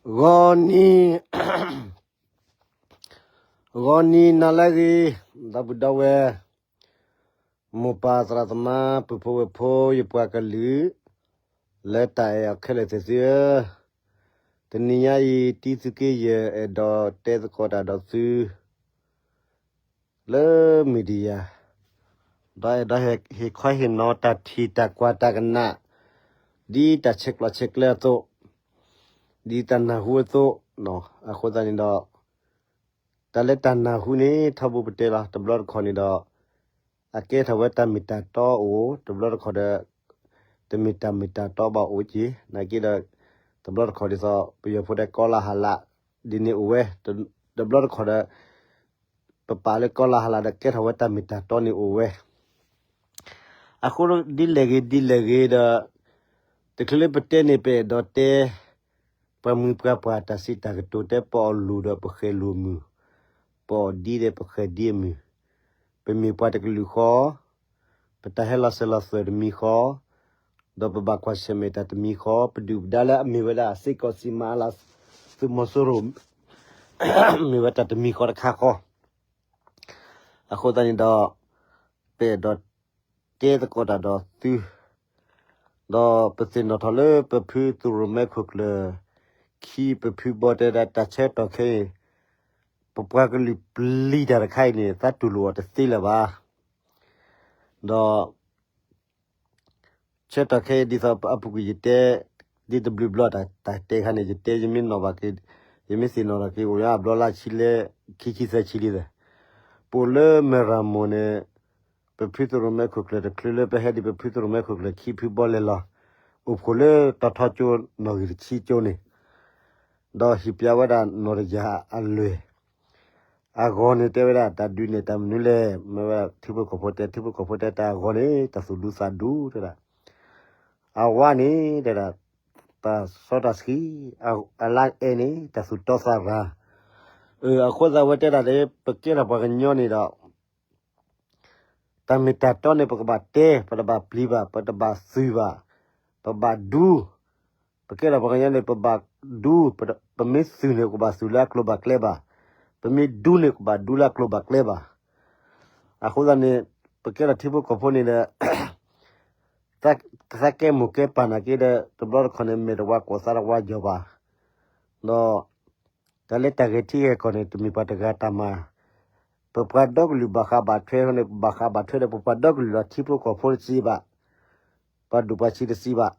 ဂီၤနံၤ, ဂီၤနံၤနၤလၢအဂ့ၤ, ဒီပုၢ်ဒီဝဲၢ်, မိၢ်ပၢ်သရၣ်သမါ ပုၢ်ဖိဝဲၢ်ဖိ ယပှၤကလုာ် လၢတၢ်အဲၣ်အီၤခဲလၢာ်သ့ၣ်သုဧၢ, တနံၤညါအံၤ တံသုးက့ယဲၢ်အဲၣ်ဒိးတဲသကိးတၢ်ဒီးသု လၢ media, ဒီးအဲၣ်ဒိးဟ့ၣ်ခီဟ့ၣ်နီၤတၢ်ထံၣ်တၢ်ကွၢ်တၢ်ကနၣ်, ဒ်တၢ်ဆဲးကျိးဆဲးကျၢအသိး, ဒ်တၢ်နၢ်ဟူအသိး, အဃိသတးန့ၣ်ဒီး တၢ်လၢတၢ်နၢ်ဟူန့ၣ် ထီဘိပတဲလီၤ တဘျီတခီၣ်န့ၣ်ဒီး အကဲထီၣ်ဝဲတၢ်မ့ၢ်တၢ်တီအိၣ်, တဘျီတခီၣ်ဒီး တမ့ၢ်တၢ်မ့ၢ်တၢ်တီဘၣ်အိၣ်က့ၤ, နာ်က့ဒီး တဘျီတခီၣ်ဒ်သိး ပယီၤဖိတဲကီလၢဟးလး ဒ်န့ၣ်အိၣ်ဝဲ, တဘျီတခီၣ်ဒီး ပပာ်လၢကီလၢဟးလးဒီးကဲထီၣ်ဝဲတၢ်မ့ၢ်တၢ်တီန့ၣ်အိၣ်ဝဲ. အဃိဒ်လဲၣ်ဂ့ၤဒ်လဲၣ်ဂ့ၤဒီး တချုးလၢပတဲန့ၣ် ပအဲၣ်ဒိးတဲ ပှၤမုၢ်ပှၤပှၢ်တၢ်စံးတၢ်ကတိၤတဲ ပအီၣ်လိၣ်ဒီးပဃဲၤလိၣ်မုၢ်, ပအီၣ်ဒံဒီးပဃဲၤဒံအမုၢ်, ပမ့ၢ်ပှၤတကလုာ်ဃီ, ပတၢ်ဟဲလီၤစၢၤလီၤသွဲၣ်တမံၤဃီ, ဒီးပဘၣ်ကွၢ်ဆၢၣ်မဲာ်တၢ်တမံၤဃီ, ပဒုၣ်ပဒါလၢအမ့ၢ်ဝဲဒၣ်စ့ၢ်ကီးစံးမၤအလၤ သုးမီၤစိရိၤ မ့ၢ်ဝဲတၢ်တမံၤဃီတခါဃီ. အဃိသတးန့ၣ်ဒီး ပအဲၣ်ဒိးတဲသကိးတၢ်ဒီးသု, ဒီးပသ့ၣ်နီၣ်ထီၣ်လၢပဖုသရိၣ်မဲခိၣ်ကျၢၢ် ခံပဖုဘီတဲဒၣ်တၢ်ဆၢကတီၢ်ခဲအံၤ ပပှၤကလုာ်ပျံၤတၢ်တခါအံၤန့ၣ် သးတူၢ်လိာ်အီၤတသ့လၢၤဘၣ်. ဒီး ဆၢကတီၢ်ခဲအံၤဒ်သိးအပူၤကွံာ်ယတဲ, ဒ်တဘျုးဘျီတၢ်တဲခါန့ၣ် ယတဲယမ့ၢ်နီၣ်ဘၣ်က့ၤ, ယမ့ၢ်သ့ၣ်နီၣ်ထီၣ်က့ၤအိၣ်လၢအဘျီလၢဆံလၢ ခံဆံသၢဆံလံသ့ၣ်, ပအိၣ်လၢမဲၢ်ရမိၢ်န့ၣ် ပဖုသရိၣ်မဲခိၣ်ကျၢၢ်တချုးလၢပဟဲဒံး ပဖုသရိၣ်မဲခိၣ်ကျၢၢ်ခံဖုဘီလဲၤလီၤ, အိၣ်ဖှိၣ်လၢတီၤထီကၠိနီၣ်ဂံၢ်တဆံကၠိန့ၣ်, ဒီးဟ့ၣ်ပျးဝဲဒၣ်နီၣ်တယၢ်အလွဲၢ် အဂီၢ်န့ၣ်တဲဝဲဒၣ် တၢ်ဒုးန့ၣ်တၢ်မနုၤလဲၣ်, မ့ၢ်ဝဲဒၣ်ထံဖိကီၢ်ဖိတဲ, ထံဖိကီၢ်ဖိတဲတၢ်အဂီၢ်န့ၣ် တၢ်သူၣ်ဒူသးဒူတဲဒၣ်, အဝါန့ၣ်တဲဒၣ် တၢ်စီတၢ်ဆှံ, အလါအဲၣ်န့ၣ် တၢ်သူၣ်တီသးရၤ, အဃိသတးဝဲတဲဒၣ်လၢ ပကဲထီၣ်ပှၤကညီန့ၣ်ဒီး တၢ်မ့ၢ်တၢ်တီန့ၣ် ပကဘၣ်တဲ, ပတဘၣ်ပျံၤဘၣ်, ပတဘၣ်သုးဘၣ်, ပဘၣ်ဒူ, ပကဲထီၣ်ပှၤကညီန့ၣ် ပဘၣ်ဒူ, ပမ့ၢ်သုးန့ၣ် ကဘၣ်သုးလၢအကျိၤဘၣ်ကျဲဘၣ်, ပမ့ၢ်ဒူန့ၣ် ကဘၣ်ဒူလၢအကျိၤဘၣ်ကျဲဘၣ်. အဃိသတးန့ၣ် ပကဲထီၣ်ထံဖိကီၢ်ဖိန့ၣ်ဒီး သးကဲမိၢ်ကဲပၢ်နာ်က့ဒီး တဘျီတခီၣ်န့ၣ် မဲာ်တဝါကိးသးတဝါယီၤဘၣ်, ဒီး တၢ်လၢတၢ်ဂဲၤထံဂဲၤကီၢ်န့ၣ် တမ့ၢ်ပှၤတဂၤတၢ်မၤ, ပပှၤဒီကလုာ်ဘၣ်ဃးဘၣ်ထွဲန့ၣ် ပဘၣ်ဃးဘၣ်ထွဲဒီး ပပှၤဒီကလုာ်လီၤ ထံဖိကီၢ်ဖိတစံးဘၣ်, ပှၤဒိၣ်ပှၤဆံးတစံးဘၣ်,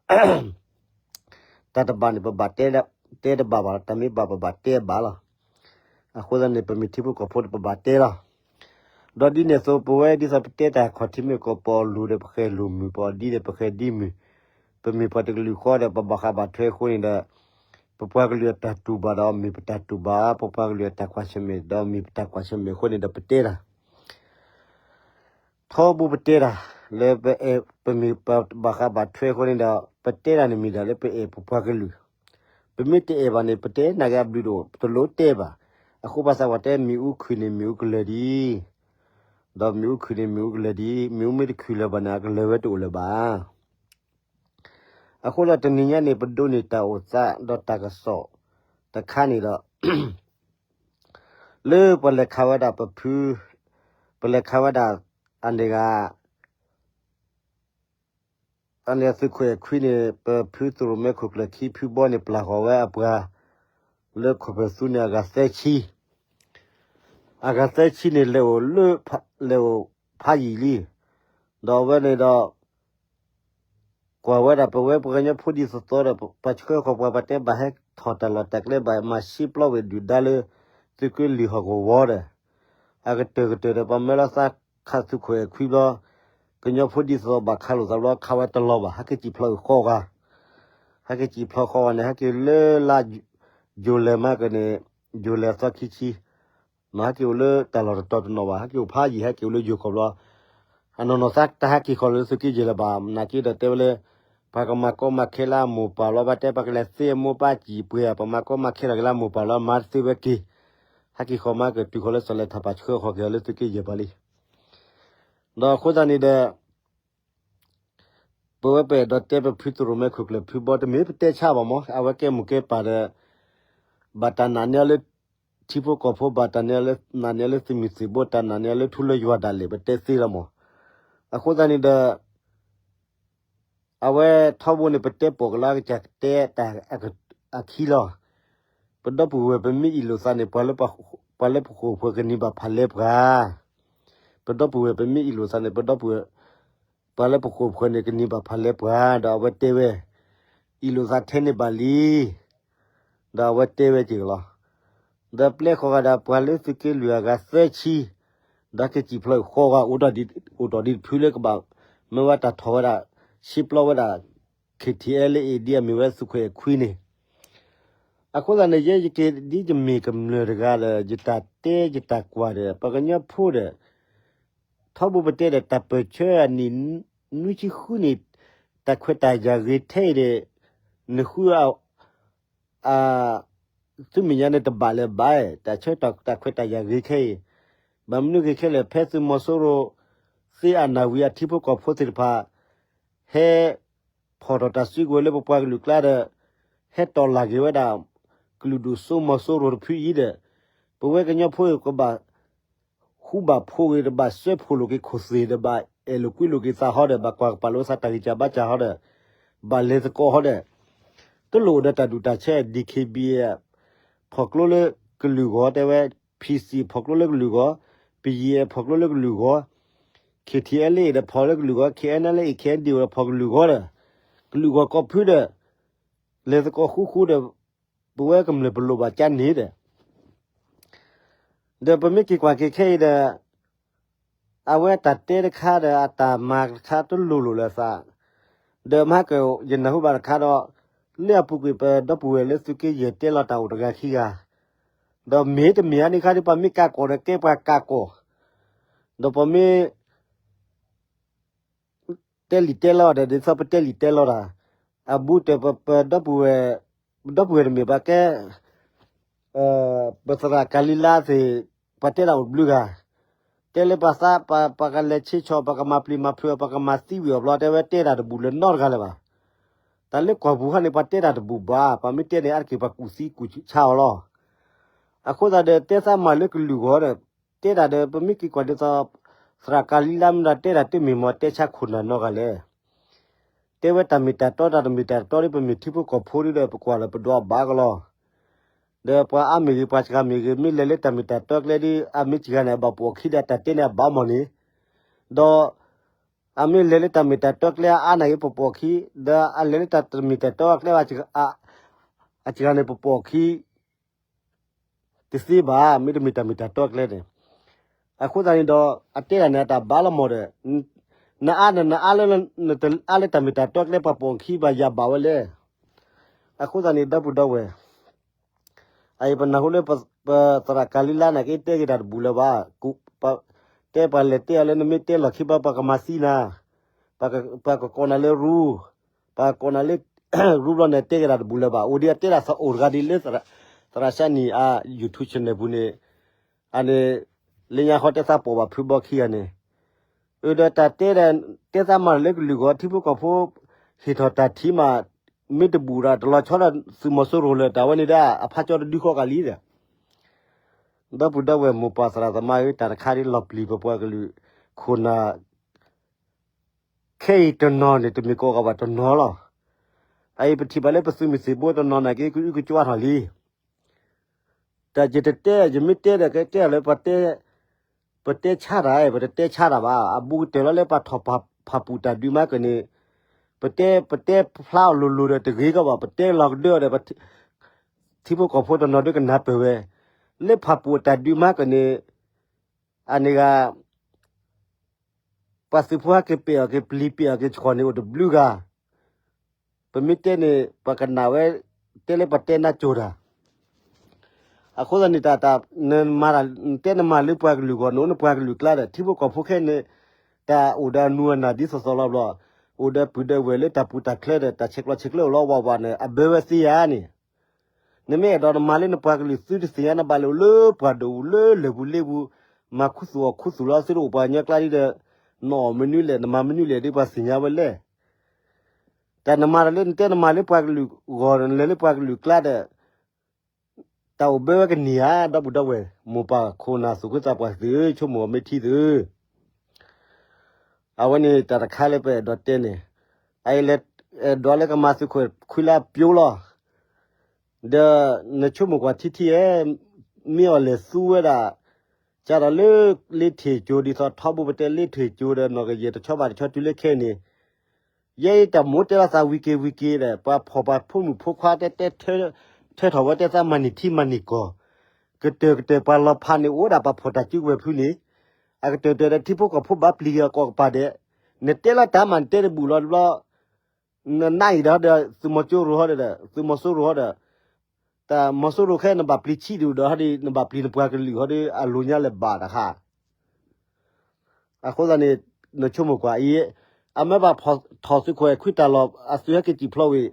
တၢ်တဘၣ်န့ၣ် ပဘၣ်တဲတဘၣ်ဘၣ်လီၤ, တၢ်မ့ၢ်ဘၣ်ပဘၣ်တဲဘၣ်လီၤ. အဃိသတးန့ၣ် ပမ့ၢ်ထံဖိကီၢ်ဖိန့ၣ် ပဘၣ်တဲလီၤ. ဒီးဒ်န့ၣ်အသိး ပဝဲဒ်သိးပတဲတၢ်ခီၣ်ထံးမ့ၢ်ကီး ပအီၣ်လိၣ်ဒီးပဃဲၤလိၣ်မုၢ် ပအီၣ်ဒံဒီးပဃဲၤဒံမုၢ်, ပမ့ၢ်ပှၤတကလုာ်ဃီဒီး ပဘၣ်ဃးဘၣ်ထွဲအဃိန့ၣ်ဒီး ပပှၤကလုာ်အတၢ်တူၢ်ဘၣ်ဒီးမ့ၢ်ပတၢ်တူၢ်ဘၣ်, ပပှၤကလုာ်အတၢ်ကွၢ်ဆၢၣ်မဲာ်ဒီးမ့ၢ်ပတၢ်ကွၢ်ဆၢၣ်မဲာ်အဃိန့ၣ်ဒီး ပတဲတၢ် ထီဘိပတဲတၢ် လၢပအဲၣ်ပမ့ၢ်ပဘၣ်ဃးဘၣ်ထွဲအဃိန့ၣ်ဒီး ပတဲတၢ်န့ၣ်မ့ၢ်ဒၣ်လၢပအဲၣ်ပပှၤကလုာ်, ပမ့ၢ်တအဲၣ်ဘၣ်န့ၣ် ပတဲနာ်က့အဘျုးတအိၣ် ပတလိၣ်တဲဘၣ်. အဃိဘၣ်ဆၣ်ပှၤတဲမ့ၣ်အူခုၣ်န့ၣ်မ့ၣ်အူကလၢာ်ဒံး, ဒီးမ့ၣ်အူခုၣ်န့ၣ်မ့ၣ်အူကလၢာ်ဒံး, မ့ၣ်အူမ့ၢ်တခုၣ်လၢၤဘၣ်န့ၣ် အကလၢာ်ဝဲတအိၣ်လၢၤဘၣ်. အဃိဒီးတနံၤညါန့ၣ် ပဒိးန့ၢ်တၢ်အိၣ်သးဒီးတၢ်ကစီၣ်တခါန့ၣ်ဒီး လၢပှၤလဲၤခးဝဲဒၣ်ပဖု, ပလဲၤခးဝဲဒၣ် အန့ၣ်ဂၤ အန့ၣ်သုးခိၣ်အဲၣ်ခွံန့ၣ် ပဖုသရိၣ်မဲခိၣ်ကျၢၢ်ခံဖုဘီန့ၣ် ပျၢ်ဃီၤဝဲအပှၤ လၢခိၣ်ဖၢၣ်သူန့ၣ် အဂၤသၢဆံ, အဂၤသၢဆံန့ၣ် လဲၤအိၣ်လၢ လဲၤအိၣ်ဖးယံာ်လံ, ဒီးအဝဲန့ၣ်ဒီး ကွၢ်ဝဲဒၣ်ပဝဲပှၤကညီဖိဒ်သိးသိးဒီး ပှၤဆှၢဃီၤပှၤ ပှၤတဲဘၣ်ဟဲထီၣ်တၢ်လီၢ်တၢ်ကျဲဘၣ် မၤရှဲပျီဝဲဒုၣ်ဒါလၢ သုးက့လွံၢ်ဟီၣ်ကဝီၤဒီး အကတၢၢ်ကတၢၢ်ဒီး ပှၤမၢလီၤသးခးသုးခိၣ်အဲၣ်ခွံဘျီ, ကညီဖိဒ်သိးသိးဘၣ်ခးလိာ်သးဘျီ ခးဝဲတလီၤဘၣ် ဟဲက့ၤစံၣ်ဖျိးဃီဂၤ, ဟဲက့ၤစံၣ်ဖျိးဃီဂၤန့ၣ် ဟဲက့ၤလၢလါ ယူၤလဲမးကန့ၣ်, ယူၤလဲသီခံဆံ ဟဲက့ၤအိၣ်လၢတၢ်လီၢ်တတီၤတနီၤဘၣ် ဟဲက့ၤအိၣ်ဖးယံာ် ဟဲက့ၤအိၣ်လၢယိၤကီၢ်ဘျီ, အနီၢ်နီၢ်သးတဟဲက့ၤဃီၤလၢသုးက့ယဲၢ်လၢၤဘၣ် နာ်က့ဒီးတဲဝဲလၢ ပှၤကမၤကီမၤခဲလၢအမိၢ်ပၢ်လီၤ ဘၣ်တဲပှၤကလဲၤသ့အမိၢ်ပၢ်စံၣ်ပှဲၤ ပမၤကီမၤခဲလၢာ်က့ၤလၢအမိၢ်ပၢ်လီၤ မၤတသ့ဝဲက့ၤ, ဟဲက့ၤဃီၤမးကတုၤဃီၤလၢစီၤလဲၤထးပာ်ဆှၢဃီၤက့ၤလၢသုးက့ယဲၢ်ဘၣ်လံ. ဒီးအဃိသတးန့ၣ်ဒီး ပဝဲပအဲၣ်ဒိးတဲပဖုသရိၣ်မဲခိၣ်ကျၢၢ်ဖုဘီတမ့ၢ်ပတဲဆါဘၣ်မး အဝဲကဲမိၢ်ကဲပၢ်ဒီး ဘၣ်တၢ်နာ်န့ၢ်အီၤလၢ ထံဖိကီၢ်ဖိ ဘၣ်တၢ်နာ်န့ၢ်အီၤလၢ နာ်န့ၢ်အီၤလၢသုးမုၢ်သံၣ်ဘိ တၢ်နာ်န့ၢ်အီၤလၢထူလၢယွၤဒၣ်လဲာ် ပတဲသ့လီၤမး. အဃိသတးန့ၣ်ဒီး အဝဲထီဘိန့ၣ် ပတဲပိာ်ကလီကစၢ်တဲတၢ်အခံလီၤ. ပဒီပုၢ်ဝဲၢ်ပမ့ၢ်အ့ၣ်လိာ်သးန့ၣ် ပှၤလၢပဃိာ်ပှၤကန့ၢ်ဘၣ်ဖးလဲပှၤ, ပဒီပုၢ်ဝဲၢ်ပမ့ၢ်အ့ၣ်လိာ်သးန့ၣ် ပဒီပုၢ်ဝဲၢ် ပှၤလၢပဃိာ်ပှၤန့ၣ် ကန့ၢ်ဘၣ်ဖးလဲပှၤ ဒီးအဝဲတဲဝဲ, အ့ၣ်လိာ်သးထဲန့ၣ်ဘၣ်လံ ဒီးအဝဲတဲဝဲက့ၤလီၤ. ဒီးပျဲဃီၤဂၤဒီးပှၤလၢသုးက့လွံၢ်အဂၤသၢဆံ, ဒီးက့ၤစံၣ်ဖျိးဃီၤဂၤ အိၣ်ထီၣ်ဒံးတဖုလၢကဘၣ် မ့ၢ်ဝဲတၢ်ထီၣ်ဝဲဒၣ် ရှဲပျီဝဲဒၣ် KTLA ဒ်အမ့ၢ်ဝဲသုးခွဲးခွံန့ၣ်. အဃိသတးန့ၣ် ယဲယက့ၤဒ်ယမ့ၢ်ကမျၢၢ်တဂၤဒီး ယတၢ်တဲယတၢ်ကွၢ်ဒီး ပှၤကညီဖိဒီး ထီဘိပတဲဒီး တၢ်ပၢၢ်ဆၢအနံၣ်နွံဆံဃုနံၣ် တၢ်ခွဲးတၢ်ယာ်ဂ့ၤထဲအံၤဒီး နဃု သုမဲာ်ညါန့ၣ်တဘၣ်လၢၤဘၣ်, တၢ်ဆၢကတီၢ်တၢ်ခွဲးတၢ်ယာ်ဂ့ၤခဲအံၤ, ဘၣ်မနုၤဂ့ၤခဲလၢာ် ဖဲသုးမီၤစိရိၤ သ့အနၢ်ဝံၤအထံဖိကီၢ်ဖိသ့ၣ်တဖၣ် ဟဲ ဖီၣ်ထီၣ်တၢ်စုကဝဲၤလၢပပှၤကလုာ်ကျါဒီး ဟဲတီၢ်လၢ်က့ၤဝဲဒၣ် ကလုာ်ဒူၣ်စိမီၤစိရိၤတဖုအံၤဒီး ပဝဲကညီဖိအံၤကဘၣ် ဃူဘၣ်ဖိးဂ့ၤ တဘၣ်စၢဖှိၣ်လိာ်က့ၤခိၣ်သ့ၣ် တဘၣ်အဲၣ်လိာ်ကွံလိာ်က့ၤသးဟီဒီး ဘၣ်ကွၢ်ကပာ်လိာ်သးတၢ်ဂံၢ်စၢ်ဘါစၢ်ဟီဒီး ဘၣ်လဲၤသကိးဟီဒီး တလိၣ်အိၣ်ဒီးတၢ်ဒူၣ်တၢ်ဆၢ DKBA ဖီၣ်ကျိလၢကလုာ်ဂီၤတဲဝဲ, PC ဖီၣ်ကျိလၢကလုာ်ဂီၤ, BGF ဖီၣ်ကျိလၢကလုာ်ဂီၤ, KTLA ဒီးဖီၣ်လၢကလုာ်ဂီၤ, KNLA KNDO ဒီးဖီၣ်ကလုာ်ဂီၤဒီး ကလုာ်ဂီၤကိးဖုဒီး လဲၤသကိးဃူဃူဒီး ပဝဲကမျၢၢ်ပလိၣ်ဘၣ်ကါန့ၣ်ဒီး ဒီးပမ့ၢ်က့ၤကွၢ်က့ၤခဲအံၤဒီး အဝဲတၢ်တဲတခါဒီးအတၢ်မၤတခါတလိၤလိၤလၢၤသး, ဒီးမဟါက ယနၢ်ဟူဘၣ်တခါဒီး လၢအပူၤကွံာ်ပဒီပုၢ်ဝဲၢ်လၢသုးက့ယဲၢ်တဲလီၤတၢ်အိၣ်တဂၤခံဂၤ, ဒီးမ့ၢ်တမ့ၢ်အါန့ၣ်ခါဒီး ပှၤမ့ၢ်ကးကီၢ်ဒီးကဲပှၤကးကီၢ်, ဒီးပမ့ၢ် တဲလံာ်တဲလီဒီး ဒ်သိးပတဲလံာ်တဲလီတၢ်, အဘူးတၢၢ်ပ ပဒီပုၢ်ဝဲၢ်, ပဒီပုၢ်ဝဲၢ်တမ့ၢ်ဘၣ်ကဲ, ပသရၣ်ကၤလံၤလါသ့ၣ်, ပှၤတဲတၢ်အိၣ်တဘျုးဂၤ, တဲလၢပှၤသး ပှၤကလဲၤဆ့ဆီၣ် ပှၤကမၤပျံၤမၤဖုးအီၤ ပှၤကမၤသံဝံၤအီၤဘျီ တဲဝဲတဲတၢ်တဘူၣ်လၢၤနီတဂၤလၢၤဘၣ်. တၢ်လၢကွၢ်ပူၤခါန့ၣ် ပှၤတဲတၢ်တဘူၣ်ဘၣ်, ပှၤမ့ၢ်တဲန့ၣ် အါတက့ၢ်ပှၤကူၣ်သံကူၣ်ဆါအီၤလီၤ. အဃိသတးဒီး တဲသးမၤလၢကလုာ်ဂီၤဒီး တဲတၢ်ဒီး ပမ့ၢ်က့ၤကွၢ်ဒ်သိး သရၣ်ကၤလံၤလါမ့ၢ်ဒီး တဲတၢ်တမ့ၢ်မ့ၢ်တဲဆါခိၣ်နၢ်နီတဂၤလဲၣ်. တဲဝဲတၢ်မ့ၢ်တၢ်တီ တၢ်တမ့ၢ်တၢ်တီဒီး ပမ့ၢ်ထံဖိကီၢ်ဖိဒီး ပကွၢ်လၢပဒွးဘၣ်ကလီၤ. ဒီးပှၤအါမ့ၢ်ဂ့ၤ ပှၤစှၤမ့ၢ်ဂ့ၤ မ့ၢ်လဲၤလၢတၢ်မ့ၢ်တၢ်တီကျဲဒီး အမ့ၢ်စှၤန့ၣ် အဘၣ်ပိာ်အခံဒီးတၢ်တဲန့ၣ်အဘၣ်မီၢ်န့ၣ်, ဒီး အမ့ၢ်လဲၤလၢတၢ်မ့ၢ်တၢ်တီကျဲအါန့ၢ်ဂ့ၤ ပပိာ်အခံ, ဒီးအလဲၤလၢတၢ်တမ့ၢ်တၢ်တီအကျဲ အစှၤန့ၣ်ပပိာ်အခံ တသ့ဘၣ်, မ့တမ့ၢ်တၢ်မ့ၢ်တၢ်တီကျဲန့ၣ်. အဃိသတးန့ၣ်ဒီး အတဲတၢ်န့ၣ် အတၢ်ဘၣ်လီၤမီၢ်ဒီး နအါန့ၣ် နအါလၢ နတအါလၢတၢ်မ့ၢ်တၢ်တီကျဲ ပှၤပိာ်ခံ ပှၤယၤဘၣ်ဝဲလဲၣ်. အဃိသတးန့ၣ် ဒီပုၢ်ဒီဝဲၢ် အအံၤပနၢ်ဟူလၢ ပသရၣ်ကၤလံၤလါန့ၣ်က့ တဲက့ၤတၢ်တဘူၣ်လၢၤဘၣ်. တဲပှၤလဲၤတဲအီၤလၢ နမ့ၢ်တဲလီၢ်ခံဘၣ် ပှၤကမၤသံနၤ, ပှၤကကိးနၤလၢရူ, ပှၤကကိးနၤလၢ ရူဘျီန့ၣ် တဲက့ၤတၢ်တဘူၣ်လၢၤဘၣ်. အိၣ်ဒံးအတဲတၢ်သးအိၣ်တဂၤဒ်လၢ သရၣ်စၢနံၣ်အ YouTube channel ပူၤန့ၣ်, အန့ၣ် လၢညါဃီတဲသးပိာ်ဘၣ်ဖုဘီခံဂၤန့ၣ်, အၢ ဒီးတၢ်တဲဒီး တဲသးမၤလၢကလုာ်ဂီၤ ထံဖိကီၢ်ဖိ ဟ့ၣ်ထီၣ်တၢ်ထံမး, မ့ၢ်တဘူၣ်ဒီး တလီၤဆီဒီးသုးမီၤစိရိၤလၢၤ တၢ်ဝဲန့ၣ်ဒၣ် အဖးကၠီတဒုဃီကလံၤဒီး ဒီပုၢ်ဒီဝဲၢ်မိၢ်ပၢ်သရၣ်သမါဧၢ, တၢ်တခါဒ်လီၤပျံၤပပှၤကလုာ်ခိၣ်နၢ် ခဲအံၤတနီၤန့ၣ် တမ့ၢ်ကိးဂၤဘၣ်တနီၤလီၤ. အအံၤပထံၣ်ဘၣ်လၢပသုးမုၢ်သံၣ်ဘိတနီၤနာ်က့ ကအုကကွၢ်ထီၣ်လံ. တၢ်ယတတဲ ယမ့ၢ်တဲဒီး ကတဲလၢ ပတဲဆါတၢ်, ပတတဲဆါတၢ်ဘၣ်. အဘူးကတၢၢ်လီၤလၢပှၤထီၣ်ဖးပူၤတၢ်ဒုးမၤကၢၢ်န့ၣ်, ပတဲ ပတဲဖျါအီၤလိၤလိၤဒီးတဂ့ၤကီးဘၣ်, ပတဲလီၤကဒၢအီၤဒီး ထံဖိကီၢ်ဖိတနီၤဒုးကနၢ်ပၢၢ်ဝဲ, လၢဖးပူၤအတၢ်ဒုးမၤကၢၢ်န့ၣ်, အန့ၣ်ဂ့ၤ ပှၤသုးဖိဟဲက့ၤပ့ၢ်အီၤက့ၤပျံၤပ့ၢ်အီၤက့ၤဆှီၣ်န့ၣ်အိၣ်တဘျုးဂၤ, ပမ့ၢ်တဲန့ၣ် ပှၤကနၣ်ဝဲ, တဲလၢပှၤတဲနါစိၤတၢ်. အဃိသတးန့ၣ် တၢ် နတဲနမၤလၢပှၤကလုာ်ဂီၢ် နအိၣ်နပှၤကလုာ်ကျါဒီး ထံဖိကီၢ်ဖိခဲအံၤန့ၣ် တၢ်အိၣ်ဒီးအနူအနၢ်ဒ်သိးသိးလီၤဘျီ, အိၣ်ဒီးပုၢ်ဒီးဝဲၢ်လၢတၢ်ပူၤတၢ်ချၢဒီး တၢ်ဆဲးကျိးဆဲးကျၢအိၣ်လီၤဝးဝးန့ၣ် အဘၢဝဲသ့ဧါန့ၣ် နမ့ၢ်အဲၣ်ဒိးနမၤလၢနပှၤကလုာ်သုတသ့ၣ်ညါ နဘၣ်လဲၤအိၣ်လၢပှၢ်ဒိၣ်လၢလၢၢ်ပူၤလ့ပူၤ, မၤခူသူၣ်အီၣ်ခူသူၣ်လီၤသုတအိၣ်ပှၤကညီကျါဒ်ဒီး, နအီၣ်မနုၤလဲၣ် နမၤမနုၤလဲၣ်ဒီးပှၤသ့ၣ်ညါဝဲလဲၣ်. တၢ်နမၤတၢ်လၢနတဲနမၤလၢပှၤကလုာ်ဂီၢ် နလဲၤလၢပှၤကလုာ်ကျါဒီး, တၢ်အိၣ်ဘၢဝဲကနံၤဧါ ဒီပုၢ်ဒီဝဲၢ်, မိၢ်ပၢ်ခိၣ်နၢ်သူၣ်ခုသးပှၢ်သု ဆိကမိၣ်အီၤမ့ၢ်ထံသု, အဝဲန့ၣ်တၢ်တခါလၢပအဲၣ်ဒိးတဲန့ၣ်, အအံၤလဲၤအဲၣ်ဒိးလၢကမၤသုးခိၣ်ခွံလါပျိလီၤ. ဒီးနဆိကမိၣ်ကွၢ်ထံထံဧၢ, မ့ၢ်အီၤလဲၤသူဝဲဒၣ် ကဒီးလၢ လ့ထံၣ်ကၠိ ဒ်သိးထီဘိပတဲလ့ထံၣ်ကၠိဒီး နီၢ်ကယဲၢ်တဆီဘၣ်တဆီတုၤလၢခဲအံၤန့ၣ်, ယဲအံၤတၢ်မိၣ်တဲလီၤသးဝံၤက့ၤဝံၤက့ၤဒီး ပှၤဖီၣ်ပှၤဖိမုၣ်ဖိခွါတဲတဲ ထၢထီၣ်ဝဲတဲသးမၤန့ၢ်ထံမၤန့ၢ်ကီၢ်, ကတၢၢ်ကတၢၢ်ပှၤလီၤဖးန့ၣ်အိၣ်ဒၣ်ပှၤဖီၣ်တၢ်စုကဝဲၤဖုန့ၣ်, အကတၢၢ်တၢၢ်ဒီးထံဖိကီၢ်ဖိဘၣ်ပျံၤက့ၤအကီၢ်ကပၤဒဲး, နတဲလီၤတၢ်မၤနတဲတဘူၣ်လီၤတဘျီ နနၢ်အံၤဒီး သုးမီၤကၠိရိၤဟီဒီး သုးမီၤစိရိၤဟီဒီး, တၢ်မီၤစိရိၤခဲအံၤ နဘၣ်ပျံၤဆံးဒူၣ်ဒီး ဟီဒီး နဘၣ်ပျံၤနပှၤကလုာ်ဟီဒီး အလိၤညါလၢၤဘၣ်တခါ. အဃိသတးန့ၣ် နဆိကမိၣ်ကွၢ်အံၤ, အမ့ၢ်ဘၣ်ဖီၣ်ထီၣ်သုးခိၣ်အဲၣ်ခွံတၢ်လီၢ် အသုးဟဲက့ၤစံၣ်ဖျိးဝံၤ,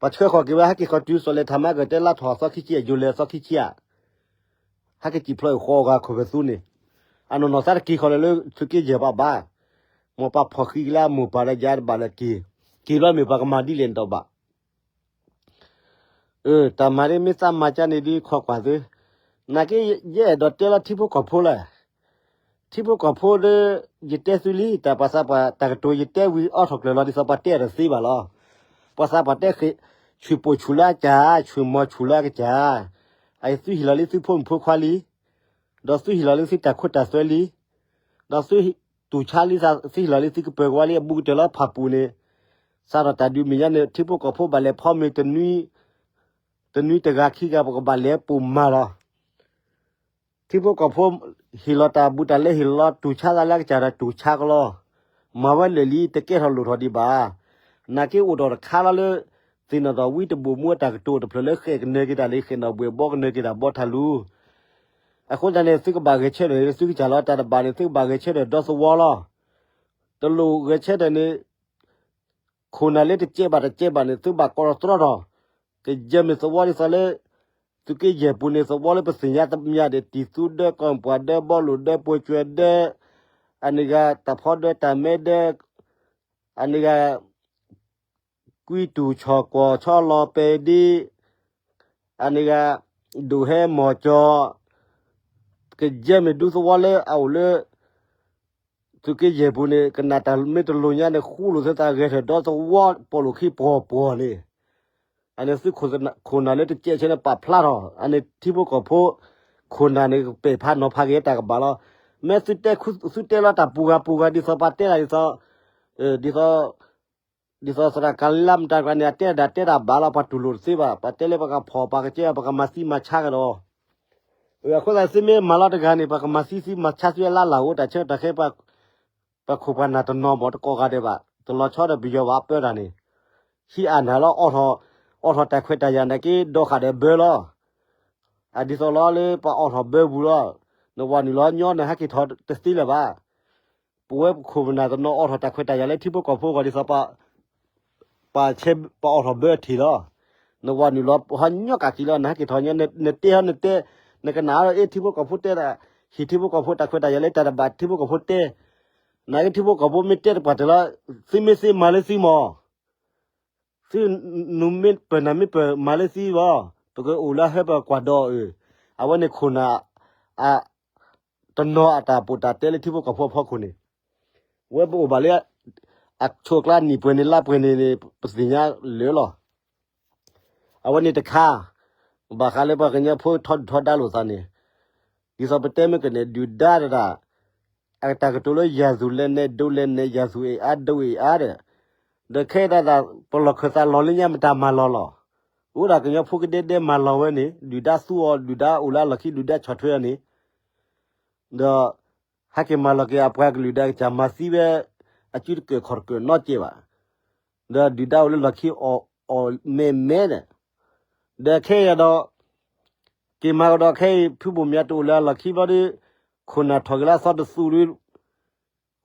ပှၤဆှၢဃီၤက့ၤဝဲ ဟဲက့ၤဃီၤတုၤစီၤလဲၤထးမးကတၢၢ်လါထီၣ်အသီခံဆံအယိၤလဲၤအသီခံဆံဧါ, ဟဲက့ၤစံၣ်ဖျိးအံၤဃီအဂၤခိၣ်ဖဲသူန့ၣ်, အနီၢ်နီၢ်သးတက့ၤဃီၤလၢသုးက့ယဲၢ်ဘၣ်ဘၣ်, မိၢ်ပၢ်ဖီၣ်ဃံကလါမိၢ်ပၢ်လၢယၤတဘၣ်လၢက့ၤ, က့ၤလီၤမ့ၢ်ပှၤကမၤဒ်လဲၣ်နတဘၣ် အၢ တၢ်မၤဒ်မ့ၢ်သးမၤကါန့ၣ်ဒ်ခီကွၢ်သု, နာ်က့ ယအဲၣ်ဒိးတဲလီၤထံဖိကီၢ်ဖိလၢ, ထံဖိကီၢ်ဖိဒီး ယတဲသုလံ တၢ်ပှၤသးပှၢ်တၢ်ကတိၤယတဲဝံၤအီၣ်ထီၣ်ကျၢၤလီၤ ဒ်သိးပှၤတဲအတသ့ဘၣ်လီၤ. ပှၤသးပှၢ်တဲ ဆူၣ်ပိာ်ဆူၣ်လၢအကၢ်, ဆူၣ်မီၤဆူၣ်လၢအကၢ်, အသုဟ့ၣ်လီၤလံသုဖိမုၣ်ဖိခွါလံ, ဒီးသုဟ့ၣ်လီၤလံသုတၢ်ခိတၢ်သွဲလံ, ဒီးသုတူၢ်ဆါလံ သုဟ့ၣ်လီၤလံသုကပၢၤကဝါလံ အဘူးကတၢၢ်လၢဖးပူၤန့ၣ်, စးထီၣ်တၢ်ဒုးမဲာ်ညါန့ၣ် ထံဖိကီၢ်ဖိဘၣ်လဲၤဖီမ့ၤ တနွံတဂၤခံဂၤ ပကဘၣ်လဲၤပိာ်မၤလီၤ. ထံဖိကီၢ်ဖိ ဟ့ၣ်လီၤတၢ်ဘူးတၢ်လဲဟ့ၣ်လီၤတူၢ်ဆါသးလၢအကစၢ်ဒီးတူၢ်ဆါကလီၤ. မၤဝဲလၢာ်လံ တကဲထီၣ်လိၣ်ထီၣ်ဒံးဘၣ်. နာ်က့အိၣ်ဒီးတခါလီၤလၢ သ့ၣ်နီၣ်ထီၣ်ဝံတဘိၣ်မူအတၢ်ကတိၤတဖျၢၣ်လၢဃဲၣ်ကနၢၤက့ၤတၢ်လၢ ဃဲၣ်နီၣ်ဘှဲၣ်ဘီကနၢၤက့ၤတၢ်ဘီထၣ်လူၤ. အဃိသတးန့ၣ် သုကဘၣ်ဂဲၤဆၢထၢၣ်န့ၣ် သုကစၢ်လီၤတၢ်တဘၣ်န့ၣ် သုကဘၣ်ဂဲၤဆၢထၢၣ်ဒီသဝီလီၤ. တလိၣ်ဂဲၤဆၢထၢၣ်န့ၣ် ခိၣ်နၢ်လၢတကဲဘၣ်တကဲဘၣ်န့ၣ် သုဘၣ်ကိးထီၣ်တြီထီၣ်, ကယဲၢ်မ့ၢ်သဝီဒ်သိးလၢ သုးက့ယဲၢ်ပူၤန့ၣ် သဝီလၢပသ့ၣ်ညါတမံၤဒဲး တံၢ်သူဒၢ ကီၢ်ပှၢ်ဒၢ ဘီလိၣ်ဒၢ ပှဲၤကွဲၤဒၢ အန့ၣ်ဂၤ တၢ်ဖီဒၢ တၢ်မဲဒၢ အန့ၣ်ဂၤ ကွံတူၢ်ဆီၣ်ကွီၢ်ဆီလီၤပဲဒ့ အန့ၣ်ဂၤ ဒိၣ်ဟဲမီၢ်ကၠီ ကယဲၢ်မ့ၢ်ဒူသဝီလၢအအိၣ်လၢ သုးက့ယဲၢ်ပူၤန့ၣ် ကနၣ်တၢ်မ့ၢ်တလိၤညါန့ၣ် ဃူလိာ်သုသးဂဲၤထၢၣ်ဒီသဝီပီၣ်လိာ်ခံပှီၤပှီၤန့ၣ်, အန့ၣ်သုခိၣ်နၢ်လၢတကဲဆၢန့ၣ် ပာ်ဖျါထီၣ် အန့ၣ်ထံဖိကီၢ်ဖိ ခိၣ်နၢ်န့ၣ် ကပဲာ်ဖးနီၤဖးက့ၤတၢ်ကဘၣ်လီၤ. မ့ၢ်သုတဲလီၤတၢ်ပူၤဂၤပူၤဂၤ ဒ်သိးပှၤတဲတၢ်ဒ်သိး ဒ်သိး ဒ်သိးသရၣ်ကၤလံလါမတၤတဂၤန့ၣ် အတဲဒၣ်တဲတၢ်ဘၣ်လီၤ ပှၤတူၢ်လိာ်တသ့ဘၣ် ပှၤတဲလၢပှၤကဖီၣ်ပှၤကစၢ် ပှၤကမၤသံမၤဆါကဒီး အဃိသတးသုမ့ၢ်မၤလီၤတဂၤန့ၣ် ပှၤကမၤသံသံမၤဆါသုအလၢ်လၢ်အိၣ် တၢ်ဆၢတၢ်ဃဲ ပှၤခိၣ်ပှၤနၢ်တနီၤမ့ၢ်တကိးဂၤဒဲးဘၣ် တလီၤဆီဒီးပယီၤဘၣ်ပၢတၢ်န့ၣ် ဟံးအါနၢ်လီၤ အိးထီၣ်တၢ်ခွဲးတၢ်ယာ်နာ်က့ ဒီဃာ်ဒီးဘၢလီၤ အဒ်သိးလီၤလၢပှၤအိးထီၣ်ဘၢပူၤလီၤ နဝၤနုာ်လီၤညီနဟဲက့ၤထီၣ်တသ့လၢၤဘၣ် ပဝဲပခိၣ်ပနၢ်တနီၤအိးထီၣ်တၢ်ခွဲးတၢ်ယာ်လၢထံဖိကီၢ်ဖိအဂီၢ်ဒ်သိး ပှၤဆဲးပှၤအိးထီၣ်ဘၢအထံးလီၤ. နဝၤနုာ်လီၤဟီညီကးက့ၤလီၤ နဟဲက့ၤထီၣ်ညီ နတဲဟီနတဲ နကနၣ်အီၤဒီး အ့ၣ် ထံဖိကီၢ်ဖိတဲဒၣ် ဟံၣ်ထံဖိကီၢ်ဖိတၢ်ခွဲးတၢ်ယာ်လၢတၢ်တဘၣ်ထံဖိကီၢ်ဖိတဲ နာ်က့ထံဖိကီၢ်ဖိမ့ၢ်တဲတပှၢ်တၢၢ်လီၤ သုမ့ၢ်သ့မၤလၢသုမီၢ် သုနူမ့ၢ်ပၢၢ်နၤမ့ၢ်ပၢၢ်မၤလၢသုလီၤ ပကအိၣ်လၢဟဲပကွၢ်ဒီးအၢ အဝဲန့ၣ်ခိၣ်နၢ် တနီၤအတၢ်ပီးတၢ်တဲလၢထံဖိကီၢ်ဖိအဖီခိၣ်န့ၣ် ဝဲပအိၣ်ဘၣ်လၢ အဆိအကျါနံၣ်ပှဲၤန့ၣ်လါပှဲၤန့ၣ်န့ၣ် ပသ့ၣ်ညါလၢာ်လီၤ. အဝဲန့ၣ်တခါ ဘၣ်ဃးလၢပှၤကညီဖိထီဒုၣ်ထီဒါလိာ်သးန့ၣ် ဒ်သိးပတဲမ့ၢ်ကန့ၣ် ဒုၣ်ဒါတဒၣ် အတၢ်ကတိၤလၢယၤသူၣ်လဲၤနဲၣ်ဒိးလဲၤနဲၣ် ယၤသူၣ်အ့ၣ်အါဒိးအ့ၣ်အါဒီး ဒီးခဲအံၤဒၣ် ပလီၢ်ခၢၣ်သးလီၤလၢညါမတၤမၤလီၤလီၤ. အိၣ်ဒၣ်ကညီဖိကဒဲဒဲမၤလီၤဝဲန့ၣ် ဒုၣ်ဒါသူအီၤ ဒုၣ်ဒါအိၣ်လၢအလီၢ်ခံ ဒုၣ်ဒါဆီၣ်ထွဲအီၤန့ၣ် ဒီး ဟဲက့ၤမၤလီၤက့ၤအပှၤကလုာ်ဒီးကစၢ်မၤသံဝဲ အစုတကၢၢ်ခီၣ်တကၢၢ်နီတစဲးဘၣ်. ဒီးဒုၣ်ဒါအိၣ်လၢလီၢ်ခံအီၣ်အီၣ်မဲမဲဒီး ဒီးခဲအံၤဒီး က့ၤမၤကဒီးခဲအံၤ ဖုဘိၣ်မၠးတအိၣ်လၢအလီၢ်ခံဘျီဒီး ခိၣ်နၢ်ထီၣ်က့ၤလၢအသီတသူဒီး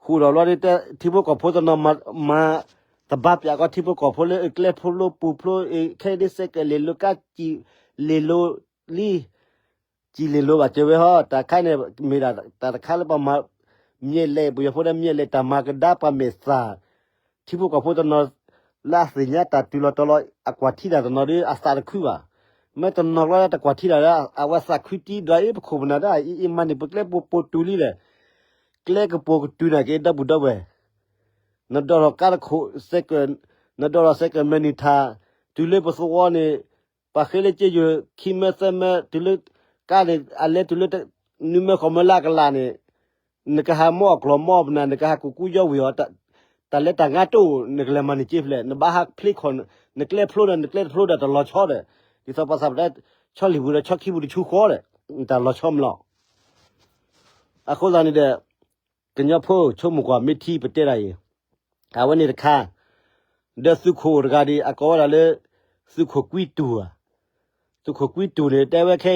ဃုာ်ဒီးဘျီဒီး ထံဖိကီၢ်ဖိတနီၤမၤသဘၣ်ပၠးကီးထံဖိကီၢ်ဖိလၢအကျဲဖိလိပူၤဖျိ ခဲအံၤဒ်စဲးကဲးလ့ၣ်လိၤ ကါစံၣ်လ့ၣ်လိၤလံ စံၣ်လ့ၣ်လိၤဘၣ်စၢၤဝဲဟီ တၢ်ခါန့ၣ် မ့ၢ်ဒၣ်တၢ်တခါလၢပှၤမၤ မ့ၢ်လဲၣ် ပယီၤဖိဒီးမ့ၢ်လဲၣ် တၢ်မၤကဒါပှၤမဲာ်သၣ် ထံဖိကီၢ်ဖိတနီၤ လၢအသ့ၣ်ညါတၢ်တုၤလီၤတီၤလီၤ အကွၢ်ထံတၢ်တနီၤဒီး အသးတခုဘၣ်. မ့ၢ်တနီၤကျီတၢ်တကွၢ်ထံတၢ်လၢ အဝဲသးခုတံၢ်ဒီးအ့ၣ်ပခိၣ်ပနၢ်ဒၣ်အံၤအံၤမၤန့ၢ်ပကျဲပိာ်ပိာ်တုၤလံလဲၣ်, ကျဲကပိာ်ကတုၤနာ်က့ဒီပုၢ်ဒီဝဲၢ်, နဒိးထီၣ်ကါတခိၣ်, နဒိးထီၣ်စဲကၢၣ်မဲာ်နံၣ်ထၣ်, တုၤလၢပသဝီန့ၣ်, ပှၤဃ့လၢက့ယိာ်ခံမၢသၢမၢ, တုၤလၢကါန့ၣ် အလဲတုၤလၢ နုာ်မၢဃီၤမၢလၢအကလးန့ၣ်, နကဟးမီၢ်အကျိၤမီၢ်ပနၢ် နကဟးကူကူယီဝံၤအီၤ, တၢ်လဲၤတၢ်ငါတအိၣ် နကလဲၤမၤန့ၢ်က့ဖျဲး နဘၣ်ဟးဖျ့ခီၣ်, နကျဲဖျိဒီး နကျဲတဖျိဒီးတလီၤဆီဒီး, ဒ်သိးပှၤသးပတဲ ဆီလံၤပူၤဒီးဆီခံပူၤတဆူဃီဒီး, နတၢ်လီၤဆီမးလီၤ. အဃိသတးန့ၣ်ဒီး, ကညီဖိဆိကမိၣ်ကွၢ်မ့ၢ်ထံပတဲဒၣ်အံၤ, အဝဲန့ၣ်တခါ, ဒီးသုးခိၣ်တဂၤဒ်အကိးဝဲဒၣ်လၢ, သုးခိၣ်ကွံတူၢ်ဧါ, သုးခိၣ်ကွံတူၢ်န့ၣ် တဲဝဲခဲ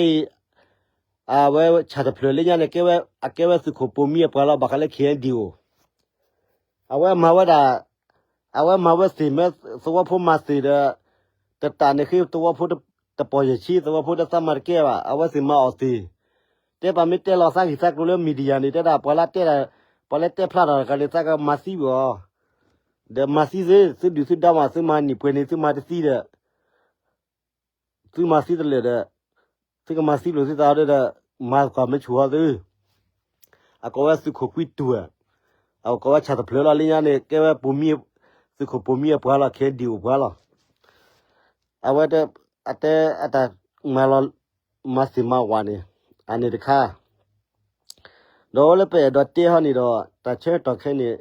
အံၤ, အဝဲဆၣ်တဖျၢၣ်လၢညါန့ၣ် အကဲဝဲသုးခိၣ်ပိာ်မံအပှၤလီၤ ဘၣ်ဃးလၢ ခ့ၣ်အဲၣ်ဒံၣ်အိၣ် အဝဲမၤဝဲဒၣ်, အဝဲမၤဝဲသ့ၣ်မ့ၢ်သဝီဖိမၤသ့ၣ်ဒီး, တတၢ်န့ၣ်ဃ့သဝီဖိတပီၢ်ယဲၢ်ဆံ သဝီဖိတသးမၤတကဲဘၣ် အဝဲသ့ၣ်မၤအီၤသ့ၣ်, တဲပာ်မ့ၢ်တဲလီၤသးဂံၢ်သးကျိၤလၢ media န့ၣ် တဲဒၣ်ပှၤလၢတဲဒၣ်, ပှၤလၢတဲဖျါထီၣ်တဂၤန့ၣ် သးကမၤသံဘၣ်အီၤ, ဒီးမၤသံသ့ သုဒုၣ်သုဒါမး သုမၤနံၣ်ပှဲၤန့ၣ် သုမၤတသံဒီး သုမၤသံတလၢာ်ဒီး, သုကမၤသံလိာ်သုသးဒီး, မၤကွၢ်မ့ၢ်ဆူၣ်ဟီသု, အကိးဝဲသုးခိၣ်ကွံတူၢ်, အကိးဝဲဆၣ်တဖျၢၣ်လီၤလၢညါန့ၣ် ကဲဝဲပိာ်မံ, သုးခိၣ်ပိာ်မံအပှၤလီၤ ခ့ၣ်အဲၣ်ဒံၣ်အိၣ်ပှၤလီၤ. အဝဲ, အတဲအတၢ်မၤလီၤ, မၤသ့ၣ်မၤဝးန့ၣ်, အန့ၣ်တခါ ဒီးအိၣ်လၢပအဲၣ်ဒိးတဲဟီန့ၣ်ဒီး တၢ်ဆၢကတီၢ်ခဲအံၤန့ၣ်,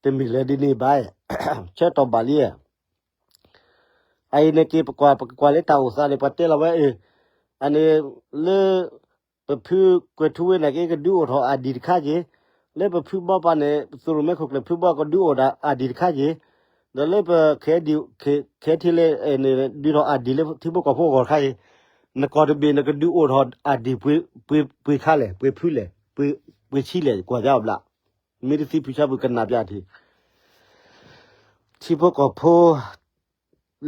တမ့ၢ်လၢဒ်န့ၣ်ဘၣ်, ဆၢကတီၢ်ဘၣ်လံ, အအံၤန့ၣ်က့ၤပကွၢ်, ပကကွၢ်လၢတၢ်အိၣ်သးန့ၣ် ပှၤတဲလီၤဝဲအ့ၣ်, အန့ၣ်, လၢ, ပဖုကွဲၤထူဝ့န့ၣ်က့ၤ ကဒုးအိၣ်ထီၣ်အဒံၣ်တခါက့ၤ, လၢပဖုဘီပၤန့ၣ် ပသုးရိၣ်မဲခိၣ်ကျၢၢ်ဖုဘီကဒုးအိၣ်ဒီးအဒံၣ်တခါက့ၤ, ဒီးလၢပခဲ, ခဲထံးလဲၣ်န့ၣ် ဒုးထီၣ်အဒံၣ်လၢထံဖိကီၢ်ဖိအဂီၢ်တခါက့ၤ, နကီၢ်တဘ့ၣ်နကဒုးအိၣ်ထီၣ်အဒံၣ်ပှဲၤခါလဲၣ်, ပှဲၤဖုလဲၣ်, ပှဲၤဆံလဲၣ် ကွၢ်ကဘျး, မ့ၢ်တသံဖုဆါပူၤကနၣ်ပျးထံး ထံဖိကီၢ်ဖိ,